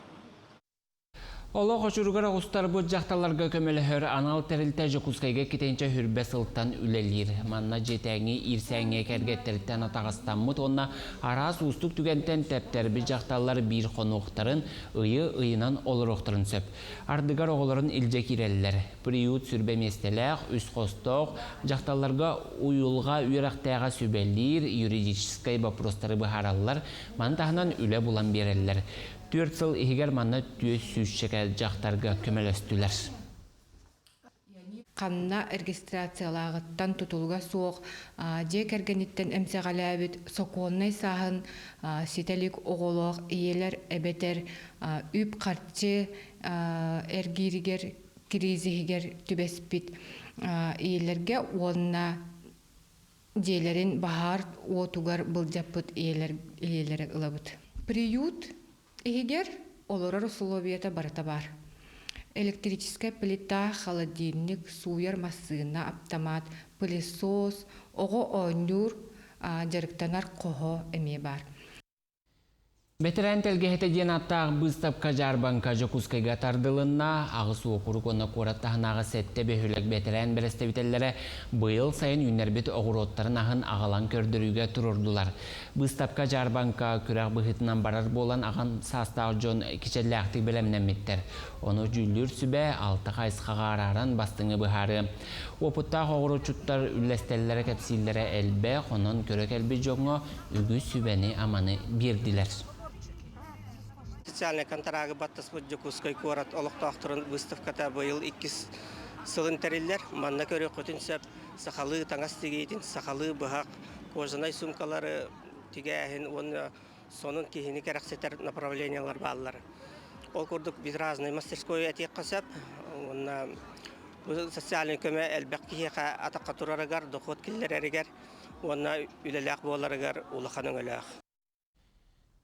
Олох очуругар оҕустарбыт дьахталларга көмөлөһөр анал тэрилтэ Дьокуускайга китинчэ хүрбэ сылтан үлэлиир. Манна дьиэтээҥи иирсээҥҥэ кэргэттэриттэн атаҕастаммыт уонна араас уустук түгэнтэн тэптэрбит дьахталлар биир хонуохтарын, ыйы ыйынан олоруохтарын сөп. Ардыгар оҕолорун илдьэ киирэллэр. Приют сүрбэ миэстэлээх, үс хостоох, дьахталларга уйулҕа үөрэхтээҕэ сүбэлиир, юридическай боппуруостары быһаараллар, Маны таһынан үлэ булан биэрэллэр. Түөрт сыл иһигэр манна түөрт сүүсчэкэ дьахтарга көмөлөстүлэр. Ханна регистрациялааҕыттан тутулуга суох дьиэ кэргэниттэн эмсэҕэлээбит сокуоннай сааһын ситэ илик оҕолоох ийэлэр эбэтэр үп-харчы эргииригэр кризиһигэр түбэспит ийэлэргэ уонна дьиэлэрин баһаар уотугар былдьаппыт ийэлэр ийэлэри ылабыт. Приют Иһигэр олорор усулуобуйата барыта баар. Электрическэй плита, холодильник, сууйар массыына, аптамаат, пылесос, оҕо оонньуур, дьарыктанар хоһо эмиэ баар. Бэтэрээн тэлгэһэтэ диэн ааттаах быыстапка дьаарбаҥка Дьокуускайга тардылынна. Аҕыс уокурук уонна куорат таһынааҕы сэттэ бөһүөлэк бэтэрээн бэрэстэбиитэллэрэ быйыл сайын үүннэрбит оҕуруоттарын аһын аҕалан көрдөрүүгэ туруордулар. Быыстапка-дьаарбаҥка күрэх быһыытынан барар буолан аҕам саастаах дьон кичэллээхтик бэлэмнэммиттэр. Ону дьүүллүүр сүбэ алта хайысхаҕа арааран бастыҥы быһаарыа. Уопуттаах оҕуруотчуттар үллэстэллэрэ кэпсииллэрэ элбэх, онон көрө кэлбит дьоҥҥо үгүс сүбэни-аманы биэрдилэр. Социальнай контрагы баттаспыт Дьокуускай куорат олохтоохторун выставката быйыл иккис сылын тэриллэр. Манна көрүөххүтүн сөп сахалыы таҥас тигиитин, сахалыы быһах, кожаный суумкалары тигээһин уонна сонун киһини кэрэхсэтэр направлениелар бааллар. Ол курдук витражнай мастерской этиэххэ сөп уонна социальнай көмө элбэх киһиэхэ атахха турарыгар, дохуот киллэрэригэр уонна үлэлээх буоларыгар улахан өҥөлөөх.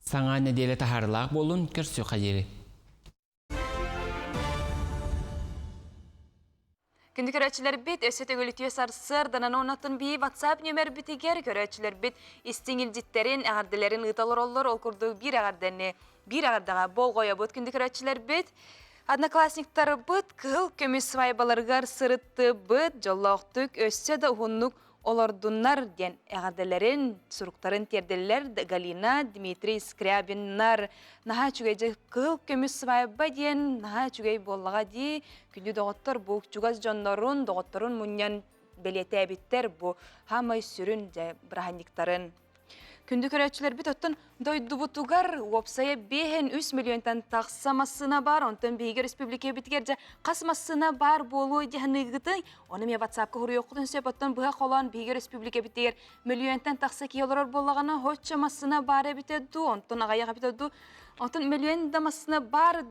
Саҥа нэдиэлэ таһаарылаах буолун, көрсүөххэ диэри. Күндү көрөөччүлэрбит, өссө төгүл үтүө сарсыарданан оннотон бии WhatsApp нөмербитигэр көрөөччүлэрбит истиҥ илдьиттэрин, эҕэрдэлэрин ыыта олороллор. Ол курдук биир эҕэрдэни, биир эҕэрдэҕэ болҕойобут күндү көрөөччүлэрбит. Одноклассниктарбыт кыһыл көмүс свайбаларыгар сырыттыбыт, дьоллоохтук өссө да уһуннук олордуннар диэн эҕэрдэлэрин, суруктарын тиэрдэллэр Галина, Дмитрий Скрябиннар. Наһаа үчүгэй дьэ кыһыл көмүс свадьба диэн наһаа үчүгэй буоллаҕа дии. Күндү доҕоттор бу чугас дьоннорун, доҕотторун мунньан бэлиэтээбиттэр бу хаамай сүрүн дьэ бырааһынньыктарын. Күндү көрөөччүлэрбит оттон дойдубутугар уопсайа 5-3 миллионтан тахса массыына бар, онтон биһиги республикабитигэр дьэ хас массыына бар буолуой диһаныгытый, ону эмиэ WhatsApp-ка хуруйуоххутун сөп, оттон быһа холоон биһиги республикабитигэр миллионтан тахса киһи олорор буоллаҕына, хоччо массыына баар эбитэ дуу, онтон аҕыйах эбитэ дуу, онтон миллион да массыына бар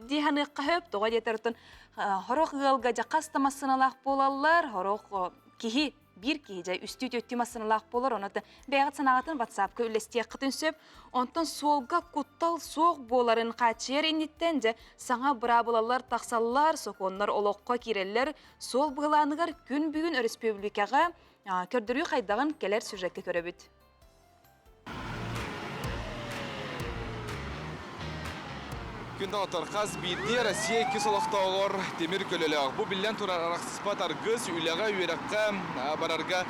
дии саныахха сөп, тоҕо диэтэр оттон хорох ыалга дьэ хас да массыыналаах буолаллар, хорох киһи биир киһи дьэ үстүү-түөртүү массыыналаах буолар, ону бэйэҕит санааҕытын WhatsApp-ка үллэстиэххитин сөп. Онтон суолга куттал суох буоларын хааччыйар инниттэн дьэ саҥа быраабылалар тахсаллар, сокуоннар олоххо киирэллэр. Суол быһылааныгар күн бүгүн өрөспүүбүлүкэҕэ көрдөрүү хайдаҕын кэлэр сюжеккэ көрөбүт. Күн доҕоттор, хас биирдии Россия иккис олохтооҕор тимир көлөлөөх. Бу биллэн турар арахсыспат аргыс үлэҕэ, үөрэххэ барарга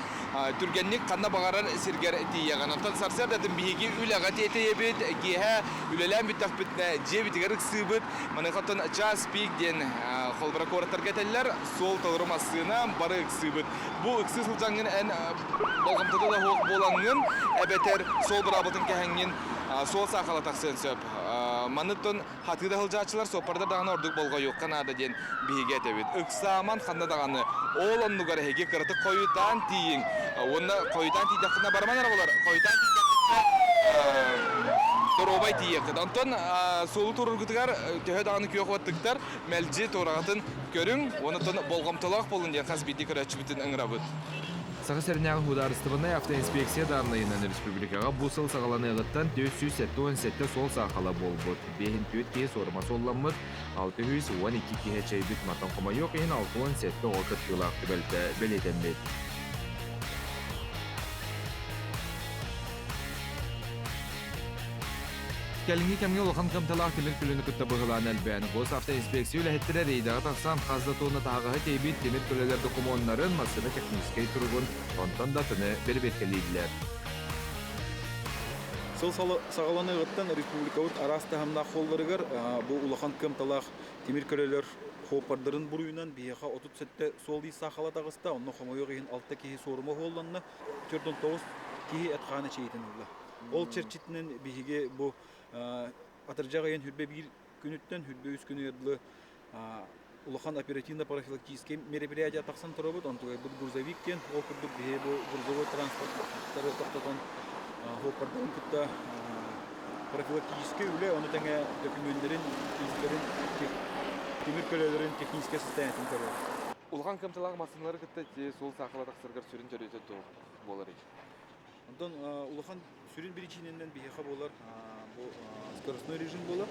түргэнник ханна баҕарар сиргэр тиийэҕин. Онтон сарсыардатын биһиги үлэҕэ тиэтэйэбит, киэһэ үлэлээн бүттэхпитинэ дьиэбитигэр ыксыыбыт. Маныаха оттон час пик диэн холобура куораттарга этэллэр, суол толору массыына, бары ыксыыбыт. Бу ыксыы сылдьаҥҥын эн болҕомтото да суох буолаҥҥын, эбэтэр суол быраабылатын кэһэҥҥин суол саахала тахсыан сөп. Маныттан хатыы да сылдьааччылар суоппардар даҕаны ордук болҕойуохха наада диэн биһиги этэбит. Ыксааман ханна даҕаны ол оннугар эһиги кыратык хойутаан тиийиҥ. Уонна хойутаан тиийдэххинэ барыман эрэ болар. Хойутаан тиийдэххинэ доруобай тиийиэххит. Онтон суолу туруоргутугар төһө даҕаны күөх уоттуктар мэлдьи туораҕытын көрүҥ уонна болҕомтолоох буолун диэн хас биирдии көрөөччүбүтүн ыҥырабыт. Саха сиринээҕи судаарыстыбаннай автоинспекция дааннайынан республикаҕа бу сыл саҕаланыаҕыттан 477 суол саахала буолбут, 54 киһи суорума суолламмыт, 612 киһи эчэйбит, мантан хомойуох иһин 67 оҕо кыттыылаах түбэлтэ бэлиэтэммит. Кэлиҥҥи кэмҥэ улахан кыамталаах тимир көлөнү кытта быһылаан элбээн, госавтоинспекция үлэһиттэрэ рейдэҕэ тахсан хас да туонна таһаҕаһы тиэйбит тимир көлөлөр докумуоннарын, массыына техническэй туругун, онтон да атыны бэрэбиэркэлииллэр. Сыл саҕаланыаҕыттан республикабыт араас таһымнаах суолларыгар бу улахан кыамталаах тимир көлөлөр суоппардарын буруйунан биһиэхэ 37 суол-иис саахала таҕыста, онно хомойуох иһин алта киһи суорума уһуолланна, 49 киһи эт-хаан эчэйиитин ылла. Ол чэрчитинэн биһиги бу атырдьах ыйын хүрбэ биир күнүттэн хүрбэ үс күнүгэр дылы Улахан оперативно-профилактическай мероприятие тахсан турабыт. Онтугайбыт грузовик диэн, ол курдук биһи бу грузовой транспорттары тохтотон суоппардарын кытта профилактическай үлэ, ону тэҥэ докумүөннэрин, тиистэрин, тимир көлөлөрүн техническэй состояниетын көрөр. Улахан кымталаах массыыналары кытта суол саахала тахсаргар сүрүн төрүөтэ туох буоларый? Онтон улахан сүрүн биричиинэнэн биһиэхэ буолар бу скоростной режим буолар.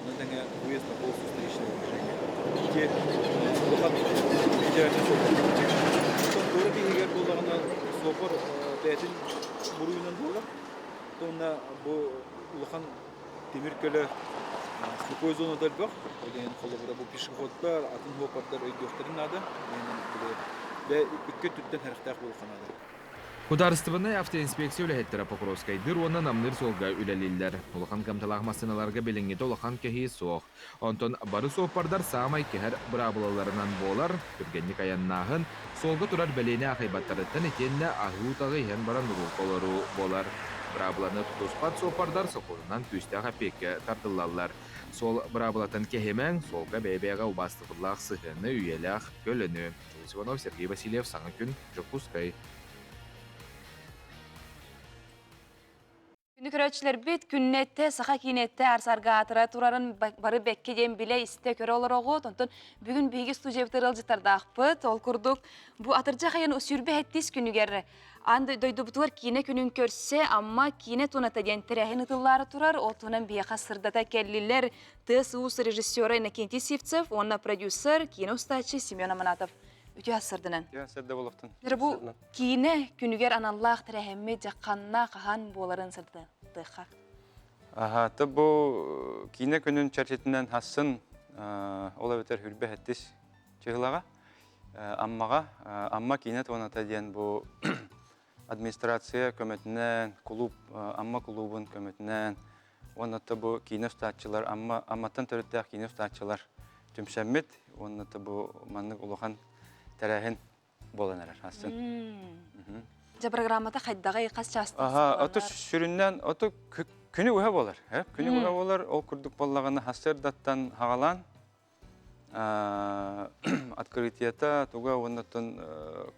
Ону тэҥэ выезд на полосу встречного движения. Ити улахан федеральнай суоппар. Онтон куорат иһигэр буоллаҕына суоппар бэйэтин буруйунан буолар. Уонна бу улахан тимир көлө слепой зонада элбэх. Ол холобура бу пешеходтар, атын суоппардар өйдүөхтэрин наада. Бэйэ икки өттүттэн сэрэхтээх буолуохха наада. Судаарыстыбаннай автоинспекция үлэһиттэрэ Покровскайдыыр уонна Намныыр суолга үлэлииллэр. Улахан кыамталаах массыыналарга билиҥҥитэ улахан кэһии суох. Онтон бары суоппардар саамай кэһэр быраабылаларынан буолар, түргэнник айаннааһын, суолга турар бэлиэни аахайбаттарыттан итиэннэ аһыы утаҕы иһэн баран уруулга олоруу буолар. Быраабыланы тутуспат суоппардар сокуонунан күүстээх эппиэккэ тардыллаллар. Суол быраабылатын кэһимэҥ, суолга бэйэ-бэйэҕэ убаастабыллаах сыһыаны, үйэлээх көлөнү. Денис Иванов, Сергей Васильев, Саҥа күн, Дьокуускай. Күнү көрөөччүлэрбит күннэтэ саха киинэтэ арсарга аатыра турарын бары бэккэ диэн билэ истэ көрө олороҕут. Онтон бүгүн биһиги студиябытыгар ыалдьыттардаахпыт. Ол курдук бу атырдьах айан сүүрбэ сэттис күнүгэр аан дойдубутугар киинэ күнүн көрсө Амма киинэ туоната диэн тэрээһин ыытыллаары турар. Ол туһунан биһиэхэ сырдата кэллилэр ТСУ режиссера Иннокентий Сивцев уонна продюсер, киинэ устааччы Семен Аманатов. Үтүө сырдынан. Үтүө сырда болуохтун. Бу киинэ күнүгэр аналлаах тэрээһиммит дьахханна хаһан буоларын сырдатыахха. Аха, то бу киинэ күнүн чэрчитинэн хассын ол эбэтэр хүрбэ хэттис чыһылаҕа Аммаҕа Амма киинэ туоната диэн бу администрация көмөтүнэн, кулууп Амма кулуубун көмөтүнэн уонна бу киинэ устааччылар Амма Амматтан төрүттээх киинэ устааччылар түмсэммит уонна бу маннык улахан тэрээһин буолан эрэр астын. Дьэ программата хайдаҕый хас чаастан Аха, ото сүрүннээн ото күнү уһа буолар. Күнү уһа буолар, ол курдук буоллаҕына хасырдаттан хагалаан открытиета туга уоннаттан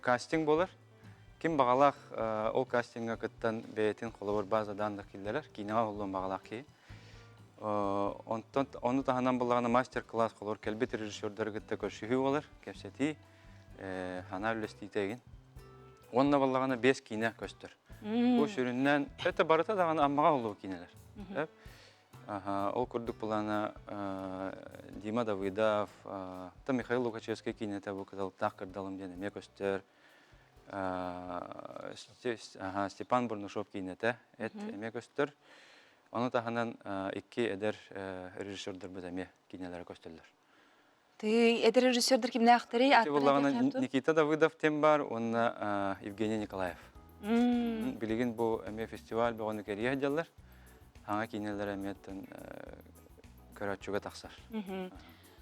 кастинг буолар. Ким баҕалаах ол кастиҥҥа кыттан бэйэтин холобур базадан да киллэрэр, киинэҕэ уһуллуон баҕалаах киһи. Онтон ону таһынан буллаҕына мастер-класс холобур кэлбит режиссердары кытта көрсүһүү буолар, кэпсэтии, ханаа үллэстиитэ игин. Уонна буоллаҕына биэс киинэ көстөр. Бу сүрүннээн это барыта даҕаны Аммаҕа уһуллубут киинэлэр. Ол курдук былаана Дима Давыдов, та Михаил Лукачевскай киинэтэ бу Кыталыктаах кырдалым диэн эмиэ көстөр. Степан Бурнашов киинэтэ эт эмиэ көстөр. Ону таһынан икки эдэр режиссердарбыт эмиэ киинэлэрэ көстөллөр. Ты эдэр режиссердар кимнээхтэрий? Никита Давыдов тем бар уонна Евгений Николаев. Билигин бу эмиэ фестиваль бөҕөнү кэрийэ сылдьаллар. Хаҥа киинэлэрэ эмиэ көрөөччүгэ тахсар.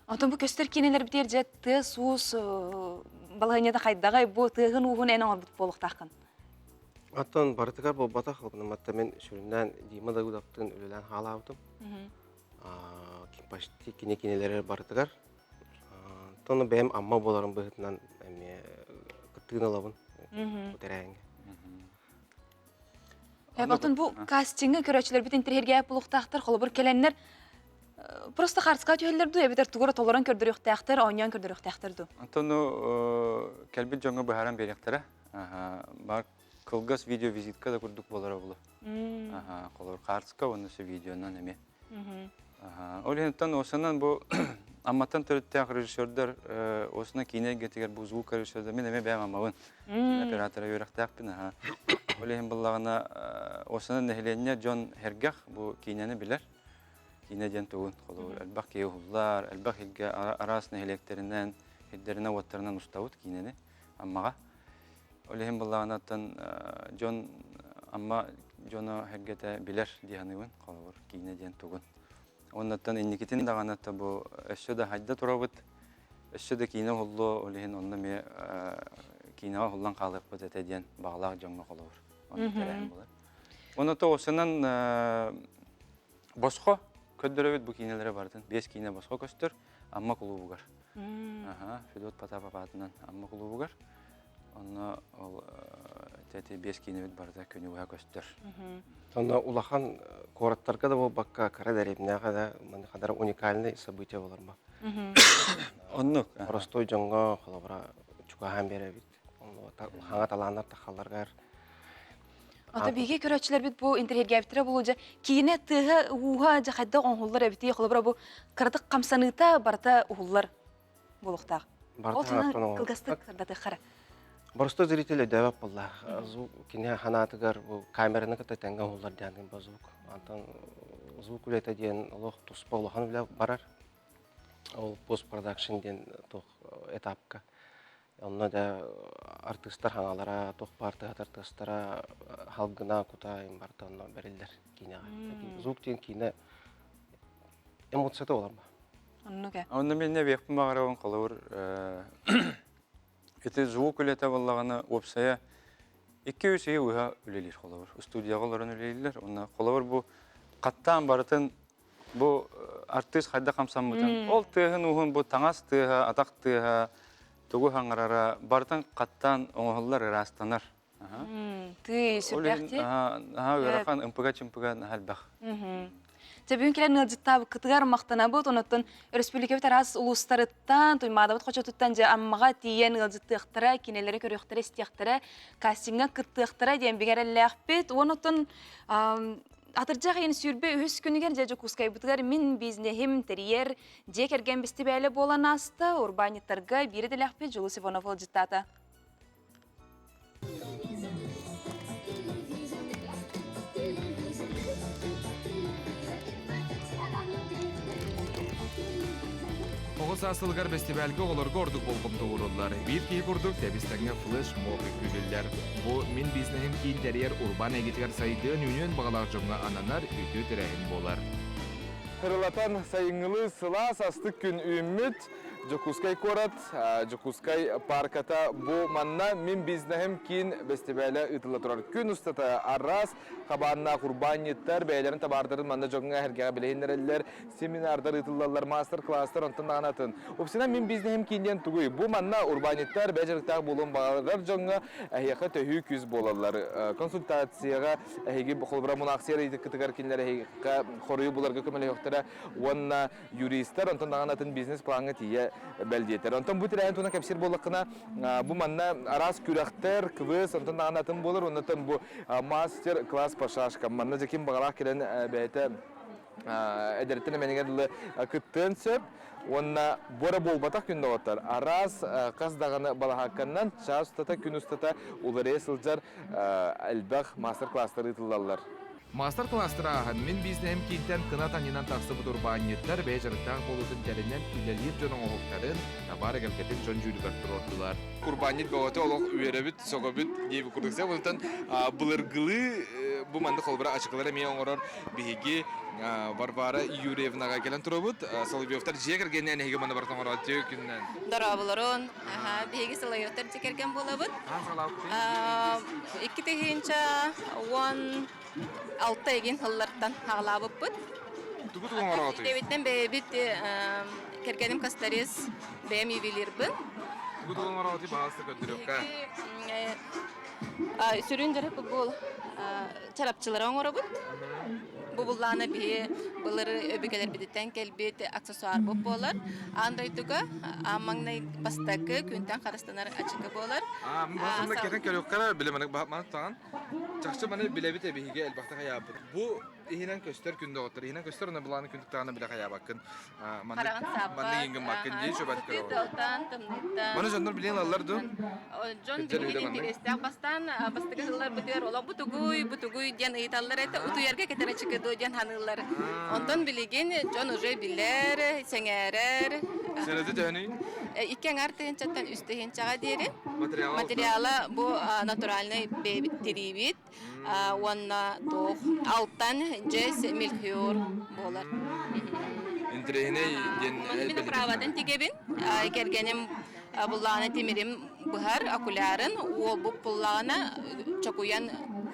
Онтон бу көстөр киинэлэрбитигэр дьэ тыас-уус балаһыанньата хайдаҕай бу тыаһын ууһун эн оҥорбут буолуохтааххын. Оттон барытыгар буолбатах, матта мин сүрүннээн Дима Давыдовтыын үлэлээн хаалаабытым. Почти кини кинилэрэ барытыгар. Оттон бэйэм Амма буоларым быһыытынан эмиэ кыттыыны ылабын бу тэрээһиҥҥэ. Оттон бу кастиҥы көрөөччүлэрбит интэриэһиргээбит буолуохтаахтар, холобур кэлэннэр просто хаарыска түһэллэр дуу, эбэтэр тугу эрэ толорон көрдөрүөхтээхтэр, оонньоон көрдөрүөхтээхтэр дуу? Онтон кэлбит дьоҥҥо быһааран биэриэхтэрэ. Бар кылгас видеовизитка да курдук буолара буолуо. Холобур хаарыска уонна өссө видеонан эмиэ. Ол иһин осынан бу Амматтан төрүттээх режиссердар осына киинэ эйгэтигэр бу звук режиссердар мин эмиэ бэйэм Аммабын оператора үөрэхтээхпин аха. Ол иһин буллаҕына осына нэһилиэнньэ дьон сэргэх бу киинэни билэр. Киинэ диэн тугун холобур элбэх киһи уһуллар, элбэх илгэ араас нэһилиэктэринэн, сирдэринэн-уоттарынан устабыт киинэни Аммаҕа. Ол иһин былаанаттан дьон Амма дьоно сэргэтэ билэр дии саныыбын, холобур, киинэ диэн тугун. Оннуттан инникитин даҕаны бу өссө да хайда турабыт, өссө да киинэ уһуллуо, ол иһин онно эмиэ киинэҕэ уһуллан хаалыахпыт этэ диэн баҕалаах дьоҥҥо холобур. Онно тэрээһин буолар. Онно тоҕусунан босхо көрдөрөбүт бу киинэлэри барытын. Биэс киинэ босхо көстөр Амма кулуубугар. Аха, Федот Потапов аатынан Амма кулуубугар. Онно ол эти биэс киинэбит барыта күнү быһа көстөр. Онно улахан куораттарга да буолбакка, кыра дэриэбинэҕэ да маннык хадара уникальный событие болар ма. Оннук. Простой дьоҥҥо холобура чугаһаан биэрэбит. Хаҥа талааннар тахалларгар Ата биһиги көрөөччүлэрбит бу интэриэһиргээбиттэрэ буолуо дьэ киинэ тыаһа ууһа дьэ хайдах оҥоһуллар эбитий холобура бу кыратык хамсаныыта барыта уһуллар буолуохтаах. Ол туһунан кылгастык сырдатыаххара. Боростой зритель өйдөөбөт буолла. Звук кини ханаатыгар бу камераны кытта тэҥҥэ уһуллар диэн бу звук. Антон звук үлэтэ диэн олох туспа улахан үлэ барар. Ол постпродакшн диэн туох этапка. Онно да артыыстар хаҥалара, туох баар тыһат артыыстара халгына кута барыта онно бэриллэр киинэҕэ. Звук диэн киинэ эмоцията буолар ба. Оннук ээ. Онно мин эбиэхпин баҕарабын холобур ити звук үлэтэ буоллаҕына уопсайа 2-3 ый уһа үлэлиир холобур. Студияҕа олорон үлэлииллэр. Онно холобур бу хаттаан барытын бу артыыс хайдах хамсаммытын ол тыаһын ууһун бу таҥас тыаһа, атах тыаһа, тугу хаҥарара барытын хаттаан оҥоһуллар, ыраастанар. Тыы сүрдээх дии. Аһа ыарахан ымпыга-чымпыга наһаа элбэх. Дьэ бүгүн кэлэн ыалдьыттаабыккытыгар махтанабыт. Онуттан өрөспүүбүлүкэбит араас улуустарыттан, Туймаадабыт хочотуттан дьэ Аммаҕа тиийэн ыалдьыттыахтара, кинилэри көрүөхтэрэ, истиэхтэрэ, кастиҥҥа кыттыахтара диэн бигэ эрэллээхпит. Уонуттан Атырдьах ыйын 23 күнүгэр дьэ Дьокуускайбытыгар мин бизнеһим тэрийэр дьиэ кэргэн бэстибээлэ буолан ааста. Урбаанньыттарга биир идэлээхпит Дьулус Иванов ыалдьыттаата. Оҕо саас сылыгар бэстибээлгэ оҕолорго ордук болҕомто ууруллар. Биир киһи курдук тэбис-тэҥҥэ флеш-моб үҥкүүлүүллэр. Бу мин бизнеһим киин тэрийэр урбаан эйгэтигэр сайдыан-үүнүөн баҕалаах дьоҥҥо ананар үтүө тэрээһин буолар. Кырылатан сайыҥҥылыы сылаас астык күн үүммүт Дьокуускай куорат, Дьокуускай паарката бу манна Мин бизнеһим киин бэстибээлэ ыытылла турар. Күн устата араас хабааннаах урбаанньыттар бэйэлэрин табаардарын манна дьоҥҥо эһэргэҕэ билиһиннэрэллэр, семинардар ыытыллаллар, маастар-класстар онтон даҕаны атын. Упсина Мин бизнеһим киин диэн тугуй? Бу манна урбаанньыттар бэйэ дьарыктаах буолуон баҕарар дьоҥҥо эһиэхэ төһүү күүс буолаллар. Консультацияҕа эһиги холобура мунаахсыйар ыйытыккытыгар кинилэр эһиэхэ хоруйу буларга көмөлөһүөхтэрэ уонна юристар, онтон даҕаны атын бизнес-плаҥҥа тиийэ бэлдиэтэр. Онтон бу тэрээһин туһунан кэпсиир буоллаххына, бу манна араас күрэхтэр, квест, онтон даҕаны атын буолар, оннуттан бу мастер-класс по шашкам. Манна дьэ ким баҕалаах кэлэн бэйэтэ эдэриттэн эмэнигэр дылы кыттыан сөп. Уонна бу эрэ буолбатах күн доҕоттор. Араас хас даҕаны балаһаакканнан чаас устата, күн устата уларыйа сылдьар элбэх мастер-класстар ыытыллаллар. Маастар-кылаастары ааһан, мин бизнеһим киинтэн кынат анньынан тахсыбыт урбаанньыттар бэйэ дьарыктаах буолуутун тэринэн үлэлиир дьон оҥоһуктарын, табаар эгэлгэтин дьон дьүүлүгэр туруордулар. Урбаанньыт бөҕөтө олох үөрэбит, сөҕөбүт диэбит курдук. Онтон былыргылыы бу маннык холобура ачыкылар эмиэ оҥорор биһиги Варвара Юрьевнаҕа кэлэн турабыт. Соловьевтар дьиэ кэргэнинэн эһиги манна барытын оҥорооччу күнүнэн. Дорооболорун. Биһиги Соловьевтар дьиэ кэргэн буолабыт. 2016 эгин сыллартан хаҕалаабыппыт. Тугу тугу оҥороҕутуй? Бэйэбиттэн бэйэбит кэргэним Кастарис, бэйэм ювелирбын. Тугу тугу оҥороҕутуй баҕаласта көрдөрүөххэ. Сүрүн дьарык бу чарапчылары оҥоробут. Бу буллаана биһи былыр өбүгэлэрбититтэн кэлбит аксессуарбыт буолар. Аан дойдуга аан маҥнай бастакы күнтэн харыстанар ачыкы буолар. Маны кэтэн көрүөххэ билэ маны маны таҕан чахчы маны билэбит эбиһиги элбэхтик хайаабыт. Бу иһинэн көстөр күн доҕоттор иһинэн көстөр уонна былааны күндүк таҕана билэ хайаабаккын Хараҕын сааппат, маннык иҥгыммаккын дии чөбөт тыалтан, тымныыттан. Маны дьоннор билиэн ылаллар дуу? Дьон билигин интэриэстээх бастаан бастакы сылларбытыгар олох бутугуй, бутугуй диэн ыйыталлар этэ, утуйарга кэтэр ачыкы дуо диэн ханыыллар. Онтон билигин дьон уже билэр, сэҥээрэр. Сэрэтэ төһөнүй? Икки аҥаар тыһыынчаттан үс тыһыынчаҕа диэри. Материала бу натуральный бэйэбит тириибит уонна туох алтан дьэс мельхиор буолар. Интэриэһинэй диэн Мин праватын тигэбин. Кэргэним буллаҕына тимирим быһар окулярын, уолбут буллаҕына чокуйан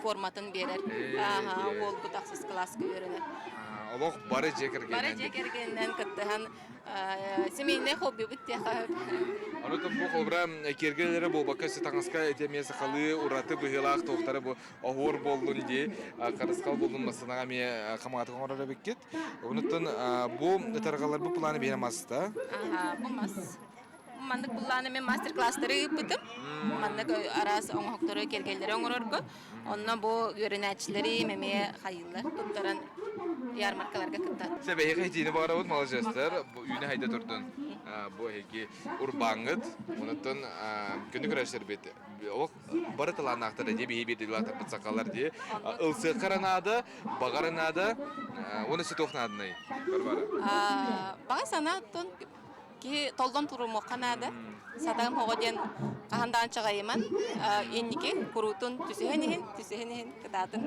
форматын биэрэр. Уолбут ахсыс кылааска үөрэнэр. Олох бары дьиэ кэргэнинэн. Бары дьиэ кэргэнинэн кыттыһан семейный хоббибыт диэхэ. Онутун бу холбура киэргэлэрэ буолбакка таҥаска ити эмиэ сахалыы ураты быһыылаах туохтара бу оһуор буоллун дии харысхал буоллун массынаҕа эмиэ хамаҕатык оҥорор эбиккит. Онуттан бу ытарҕалар бу планы биһиэнэ маста. Аха, бу мас. Маннык былааны мен мастер-класстары ыыппытым. Маннык араас оҥоһуктары, киэргэллэри оҥорорго. Онно бу үөрэнээччилэри эмиэ хайыыллар туттаран ярмаркаларга кыттар. Сэбэһиэхэ итиини баҕарабыт маладьыастар. Үүнэ хайда турдун бу эһиги урбааҥҥыт. Онуттан күнү көрөсөрбүт. Олох бары талааннаахтар дии биһи биирдилаатарбыт сахалар дии. Ылсыахха наада, баҕара наада. Уонна сүтүөх наадынай Варвара. Баҕа санаа Киһи толлон турумуохха наада. Сатаҕым оҕо диэн хаһан даҕаны чаҕайыман, инники куруутун түсүһэн иһин, түсүһэн иһин кытаатын.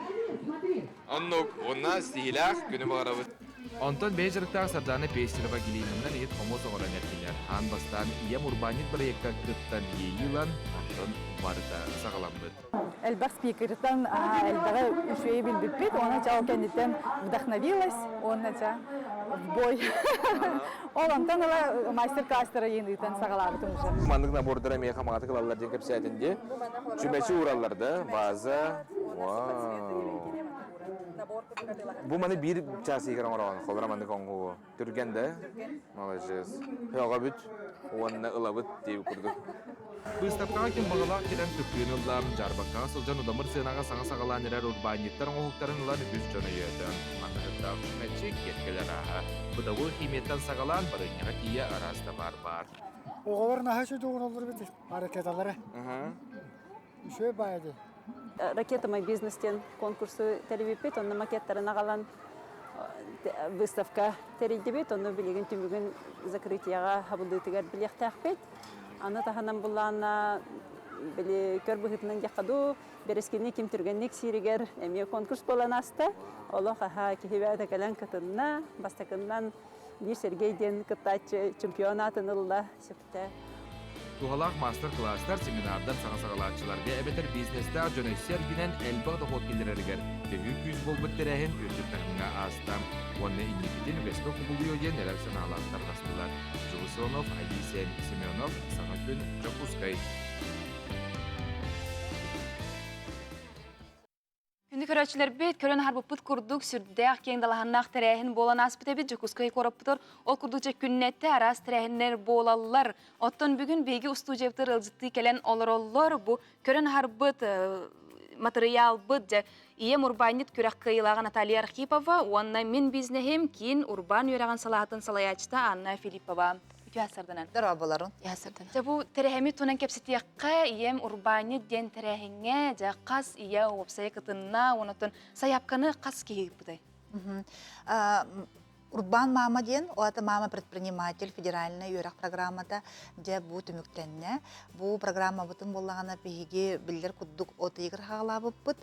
Оннук, уонна ситиһиилээх күнү баҕарабыт. Онтон бэйэ дьарыктаах Сардаана Пестерова Гелинаннан иһит хомус оҥорон эрдилэр. Аан бастаан Ийэм урбаанньыт бырайыакка кыттан иэйии ылан, онтон барыта саҕаламмыт. Элбэх спикертан элбэҕи үчүгэйи билбиппит, уонна чэ ол кэнниттэн вдохновилась, уонна чэ в бой. Ол онтон ыла мастер-класстары ыытан саҕалаабытым уже. Маннык набордара эмиэ хамаҕатык ылаллар диэн кэпсээтин дии. Чүмэчи уураллар да, ваза. Вау. Бу маны биир час иһигэр оҥороҕун, холобура маннык оҥоһуу. Түргэн да? Маладьыас. Һөҕөбүт уонна ылабыт диэбит курдук. Быыстапкаҕа ким баҕалаах кэлэн кыттыыны ылла, дьаарбаҥкаҕа сылдьан удамыр сыанаҕа саҥа саҕалаан эрэр урбаанньыттар оҥоһуктарын ылан үгүс дьон өйөөтө. Манныгыттаах чүмэчи, киэркэлэр ааһа, бытовой химияттан саҕалаан барыанньаҕа тиийэ араас табаар баар. Оҕолор наһаа үчүгэй оҥороллор эбит ракеталары. Үчүгэй баайа дии. Ракета мой бизнес диэн конкурсу тэрийбиппит, онно макеттарын аҕалан выставка тэрийдибит, онно билигин түмүгүн закрытиеҕа хабыллыытыгар билиэхтээхпит. Аны таһынан буллаана били көр быһыытынан диэххэ дуу, бэрэскини ким түргэнник сииригэр эмиэ конкурс буолан ааста. Олох аһа киһи бэйэтэ кэлэн кытынна. Бастакыннан биир Сергей диэн кыттааччы чемпион аатын ылла сөптө. Туһалаах маастар-кылаастар, семинардар саҥа саҕалааччыларга эбэтэр бизнестээх дьон өссө эргинэн элбэх дохуот киллэрэригэр төһүү күүс буолбут тэрээһин үрдүк таһымҥа ааста. Уонна инникитин үгэскэ кубулуйуо диэн эрэл санаалаах тарҕастылар. Жусонов, Айисен Семенов, Саҥа күн, Дьокуускай. Күндү көрөөччүлэрбит, көрөн аһарбыппыт курдук сүрдээх киэҥ далаһаннаах тэрээһин буолан ааспыт эбит Дьокуускай куораппытыгар. Ол курдук дьэ күннэтэ араас тэрээһиннэр буолаллар. Оттон бүгүн биһиги устуудьуйабытыгар ыалдьыттыы кэлэн олороллор. Бу көрөн аһарбыт матырыйаалбыт дьэ Ийэм урбаанньыт күрэх кыайыылааҕа Наталья Архипова уонна Мин бизнеһим киин урбаан үөрэҕин салаатын салайааччыта Анна Филиппова. Үтүө сарданан. Дорооболорун. Дьэ бу тэрээһими туһунан кэпсэтиэххэ, ийэм урбаанньыт диэн тэрээһиҥҥэ дьэ хас ийэ уопсайа кытынна, онотон сайаапканы хас киһи ыыппытай? Урбаан мама диэн, ол это мама предприниматель федеральнай үөрэх программата дьэ бу түмүктэннэ. Бу программабытын буоллаҕына биһиги биллэр курдук от ыйыгар хаалаабыппыт,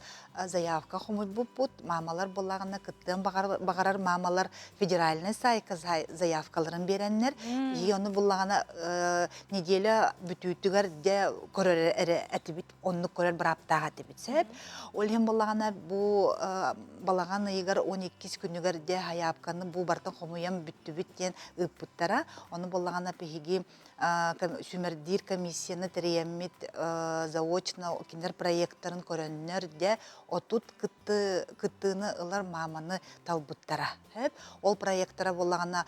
заявка хомуйбуппут. Мамалар буоллаҕына кыттыан баҕарар мамалар федеральнай саайка заявкаларын биэрэннэр, биһиги ону буллаҕына неделя бүтүүтүгэр дьэ көрөр эрэ этибит, оннук көрөр бырааптаах этибит сөп. Ол иһин буллаҕына бу балаҕан ыйыгар 12 күнүгэр дьэ сайаапканы бу барытын хомуйан бүттүбүт диэн ыыппыттара. Ону буллаҕына биһиги сүүмэрдиир комиссияны тэрийэммит заочно кинилэр проекттарын көрөннөр дьэ 30 кыттыыны ылар мааманы талбыттара. Ол проектара буоллаҕына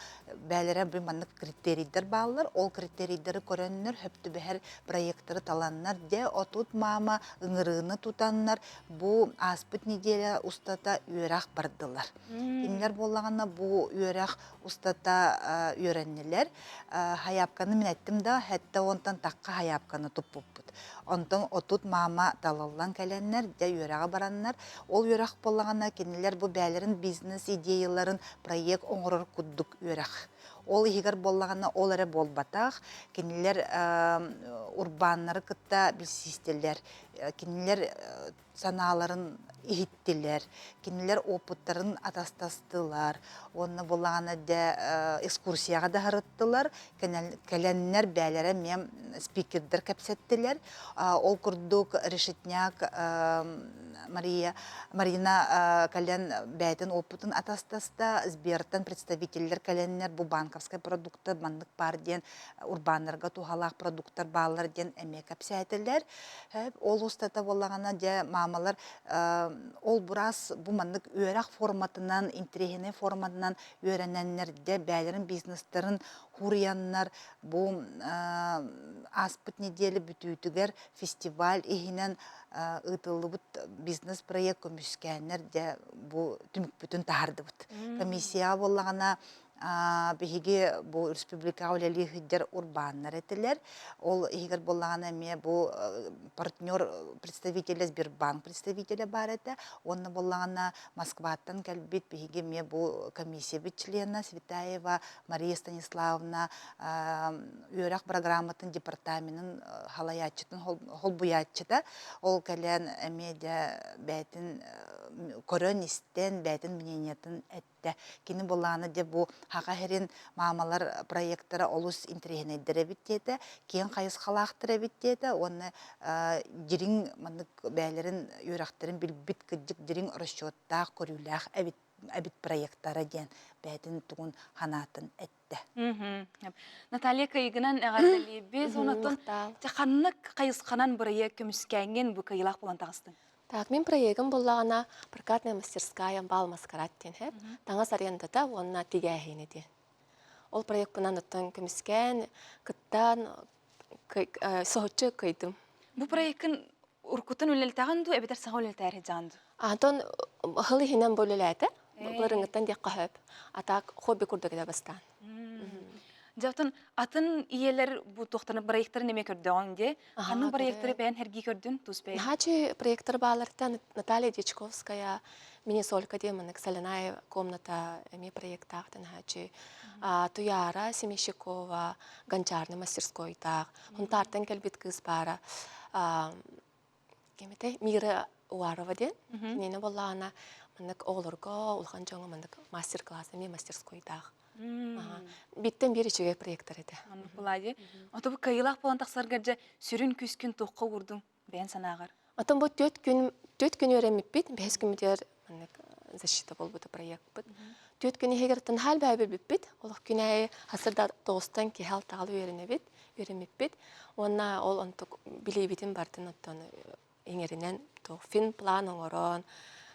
бээлэрэ бу маннык критерийдэр бааллар. Ол критерийдэри көрөннөр хөп түбэһэр проекттары таланнар дьэ 30 маама ыҥырыыны тутаннар бу ааспыт неделя устата үөрэх бардылар. Кинилэр буоллаҕына бу үөрэх устата үөрэннилэр. Хайаапканы мин эттим да, сэттэ уонтан тахха хайаапканы туппуппут. Онтон 30 маама талыллан кэлэннэр, дьэ үөрэҕэ бараннар, ол үөрэх буоллаҕына кинилэр бу бэйэлэрин бизнес идеяларын проект оҥорор курдук үөрэх. Ол иһигэр буоллаҕына ол эрэ буолбатах, кинилэр урбааннары кытта билсистилэр. Кинилэр санааларын иһиттилэр, кинилэр опыттарын атастастылар, уонна булаҕана дэ экскурсияҕа да сырыттылар, кэлэннэр бээлэрэ эмиэ спикердэр кэпсэттилэр. Ол курдук Решетняк Мария Марина кэлэн бэйэтин опытын атастаста, Сбертан представителлэр кэлэннэр бу банковскай продукты маннык баар диэн урбааннарга туһалаах продуктар бааллар диэн эмиэ кэпсээтилэр. Ол устата буоллаҕына дьэ маамалар ол бурас бу маннык үөрэх форматынан, интэриэһинэй форматынан үөрэнэннэр дьэ бэйэлэрин бизнестарын хуруйаннар бу ааспыт неделя бүтүүтүгэр фестиваль иһинэн ыытыллыбыт бизнес-проект көмүскээннэр дьэ бу түмүкпүтүн таһаардыбыт. Комиссияҕа буоллаҕына биһиги бу республикаҕа үлэлии сылдьар урбааннар этилэр. Ол иһигэр буоллаҕына эмиэ бу партнер представителя Сбербанк представителя баар этэ. Уонна буоллаҕына Москваттан кэлбит биһиги эмиэ бу комиссиябыт члена Светаева Мария Станиславовна үөрэх программатын департаменын халайааччытын холбуйааччыта. Ол кэлэн эмиэ дьэ бэйэтин көрөн-истэн бэйэтин мнениетын эттэ. Кини былаана дьэ бу Хаха сирин маамалар проектара олус интэриэһинэйдэр эбит диэтэ, киэҥ хайысхалаахтар эбит диэтэ уонна дириҥ маннык бэйэлэрин үөрэхтэрин билбит кырдьык дириҥ расчеттаах көрүүлээх эбит эбит проектара диэн бэйэтин тугун санаатын эттэ. Наталья Кыйгынан эҕэрдэлиибит. Онотон ханнык хайысханан бырайыак көмүскээҥҥин бу кыайыылаах буолан таҕыстыҥ? Так, мин проегым буллаҕына прокатная мастерская бал маскарад диэн хэп таҥас арендата уонна тигээһиини диэн. Ол проекпынан оттон көмүскээн, кыттан соһуччу кыйдым. Бу проеккын уруккуттан үлэлтэҕин дуу, эбэтэр саҥа үлэлтээр сылдьаҕын дуу? Антон хыл иһинэн бу үлэлээтэ. Былырыҥҥыттан диэххэ сөп. А так хобби курдук этэ бастаан. Дьэ, оттон атын ийэлэр бу туохтаны проекттарын эмиэ көрдөҕүҥ дии. Ханнык проекттары бэйэн сэргии көрдүн тус бэйэҥ? Наһааччы проекттар бааларыттан Наталья Дьячковская Мини-солька диэн маннык соляная комната эмиэ проекттаах наһааччы. Туяра Семещикова гончарный мастерскойдаах. Хунтаартан кэлбит кыыс баара. Кимитэй Мира Уарова диэн. Кинини буоллаҕына маннык оҕолорго улахан дьоҥҥо маннык мастер-класс эмиэ мастерскойдаах. Биттен биир үчүгэй проектор этэ. Оннук буолаа Ото бу кыайыылаах буолан тахсаргар дьэ сүрүн күүскүн туохха уурдуҥ бэйэн санааҕар? Отон бу 4 күн үөрэммиппит, бэһис күммүтүгэр маннык защита буолбута проекпыт. 4 күн иһигэр тынхаал бэйэ билбиппит. Олох күн аайы хасырда 9-тан киһи алтаҕалы үөрэнэбит, үөрэммиппит. Уонна ол онтук билиибитин бартын оттон иҥэринэн фин план оҥорон,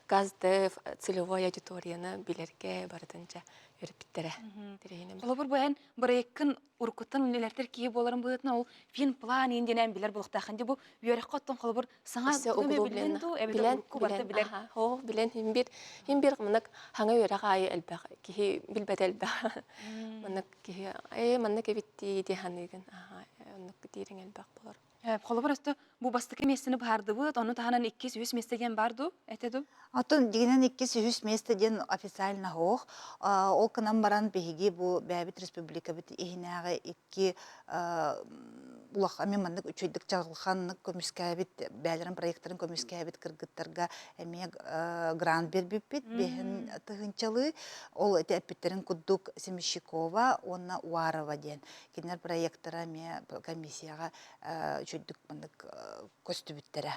газдев целевой аудиторияны билэргэ барытын дьэ үөрэппиттэрэ. Холобур бу эн бырайыккын уруккуттан үлэлэртэр киһи буоларын быһыытынан ол фин план иин диэн билэр буолуохтааххын дии бу үөрэххэ оттон холобур саҥа билэн дуу эбэтэр урукку барыта билэр Оо, билэн хин бир маннык хаҥа үөрэх аайы элбэх киһи билбэт элбэх. Маннык киһи ээ маннык эбиттии дии ханыыгын. Оннук диириҥ элбэх болор. Холобур өстө бу бастакы миэстэни быһаардыбыт, ону таһынан иккис, үһүс миэстэ диэн бар дуу, этэ дуу? Оттон дигинэн иккис, үһүс миэстэ диэн официально суох. Ол гынан баран биһиги бу бэйэбит республикабыт иһинээҕи икки улахан эмиэ маннык үчүгэйдик чаҕылханнык көмүскээбит бэйэлэрин проекттарын көмүскээбит кыргыттарга эмиэ грант биэрбиппит 5000-лыы. Ол ити эппиттэрин курдук Семищикова уонна Уарова диэн кинилэр проекттара эмиэ комиссияҕа үчүгэйдик маннык көстүбүттэрэ.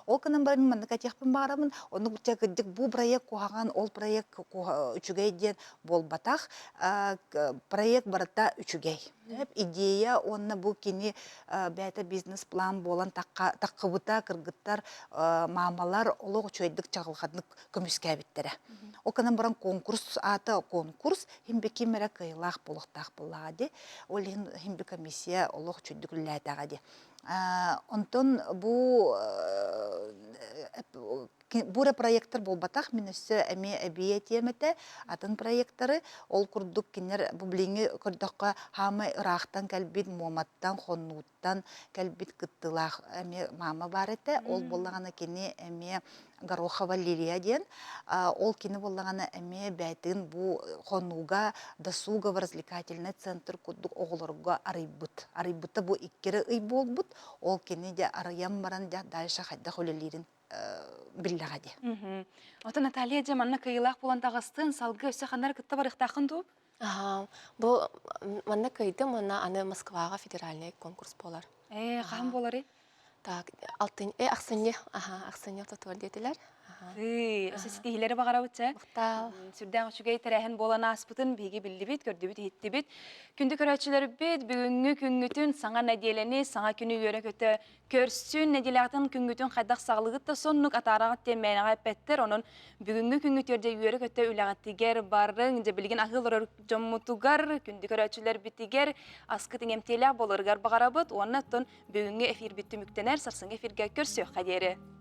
Ол гынан баран маннык этиэхпин баҕарабын, оннук кырдьык бу проект куһаҕан, ол проект үчүгэй диэн буолбатах. Проект барыта үчүгэй. Идея уонна бу кини бэйэтэ бизнес-план буолан таххыбыта кыргыттар, маамалар олох үчүгэйдик чаҕылханнык көмүскээбиттэрэ. Ол гынан баран конкурс аата конкурс, хим ким эрэ кыайыылаах буолуохтаах буоллаҕа дии. Ол иһин хим комиссия олох үчүгэйдик үлэлээтэҕэ дии. Онтон бу бу эрэ проектор буолбатах, мин өссө эмиэ эбии этиэм этэ атын проекторы. Ол курдук кинилэр бу билиҥҥи көрдөххө хаамай ыраахтан кэлбит Муоматтан, Хоннууттан кэлбит кыттыылаах эмиэ маама баар этэ. Ол буоллаҕына кини эмиэ Горохова Лилия диэн. Ол кини буоллаҕына эмиэ бэйтин бу хонууга досугово-развлекательный центр курдук оҕолорго арыйбыт. Арыйбыта бу иккири ый буолбут. Ол кини дьэ арыйан баран дьэ дальше хайдах үлэлиирин биллэҕэ дии. Оттон Наталья дьэ манна кыайыылаах буолан таҕыстын, салгыы өссө ханна кытта барыахтааххын дуу? Бу манна кыайдым уонна аны Москваҕа федеральный конкурс буолар. Ээ, хаһан буоларый? Так, алтын, э, ахсынньы, аха, ахсынньы ортотугар диэтилэр. Ыы, өссө ситиһиилэри баҕарабыт чэ. Махтал. Сүрдээх үчүгэй тэрээһин буолан ааспытын биһиги биллибит, көрдүбүт, иһиттибит. Күндү көрөөччүлэрбит, бүгүҥҥү күҥҥүтүн, саҥа нэдиэлэни, саҥа күнү үөрэ-көтө көрсүн, нэдиэлэҕитин күҥҥүтүн хайдах саҕалыгыт да соннук атаараҕыт диэн мээнэҕэ эппэттэр. Онон бүгүҥҥү күҥҥүтүгэр дьэ үөрэ-көтө үлэҕитигэр барыҥ, дьэ билигин аһыы олорор дьоммутугар, күндү көрөөччүлэрбитигэр аскыт иҥэмтиэлээх буоларыгар баҕарабыт уонна оттон бүгүҥҥү эфирбит түмүктэнэр, сарсыҥҥы эфиргэ көрсүөххэ диэри.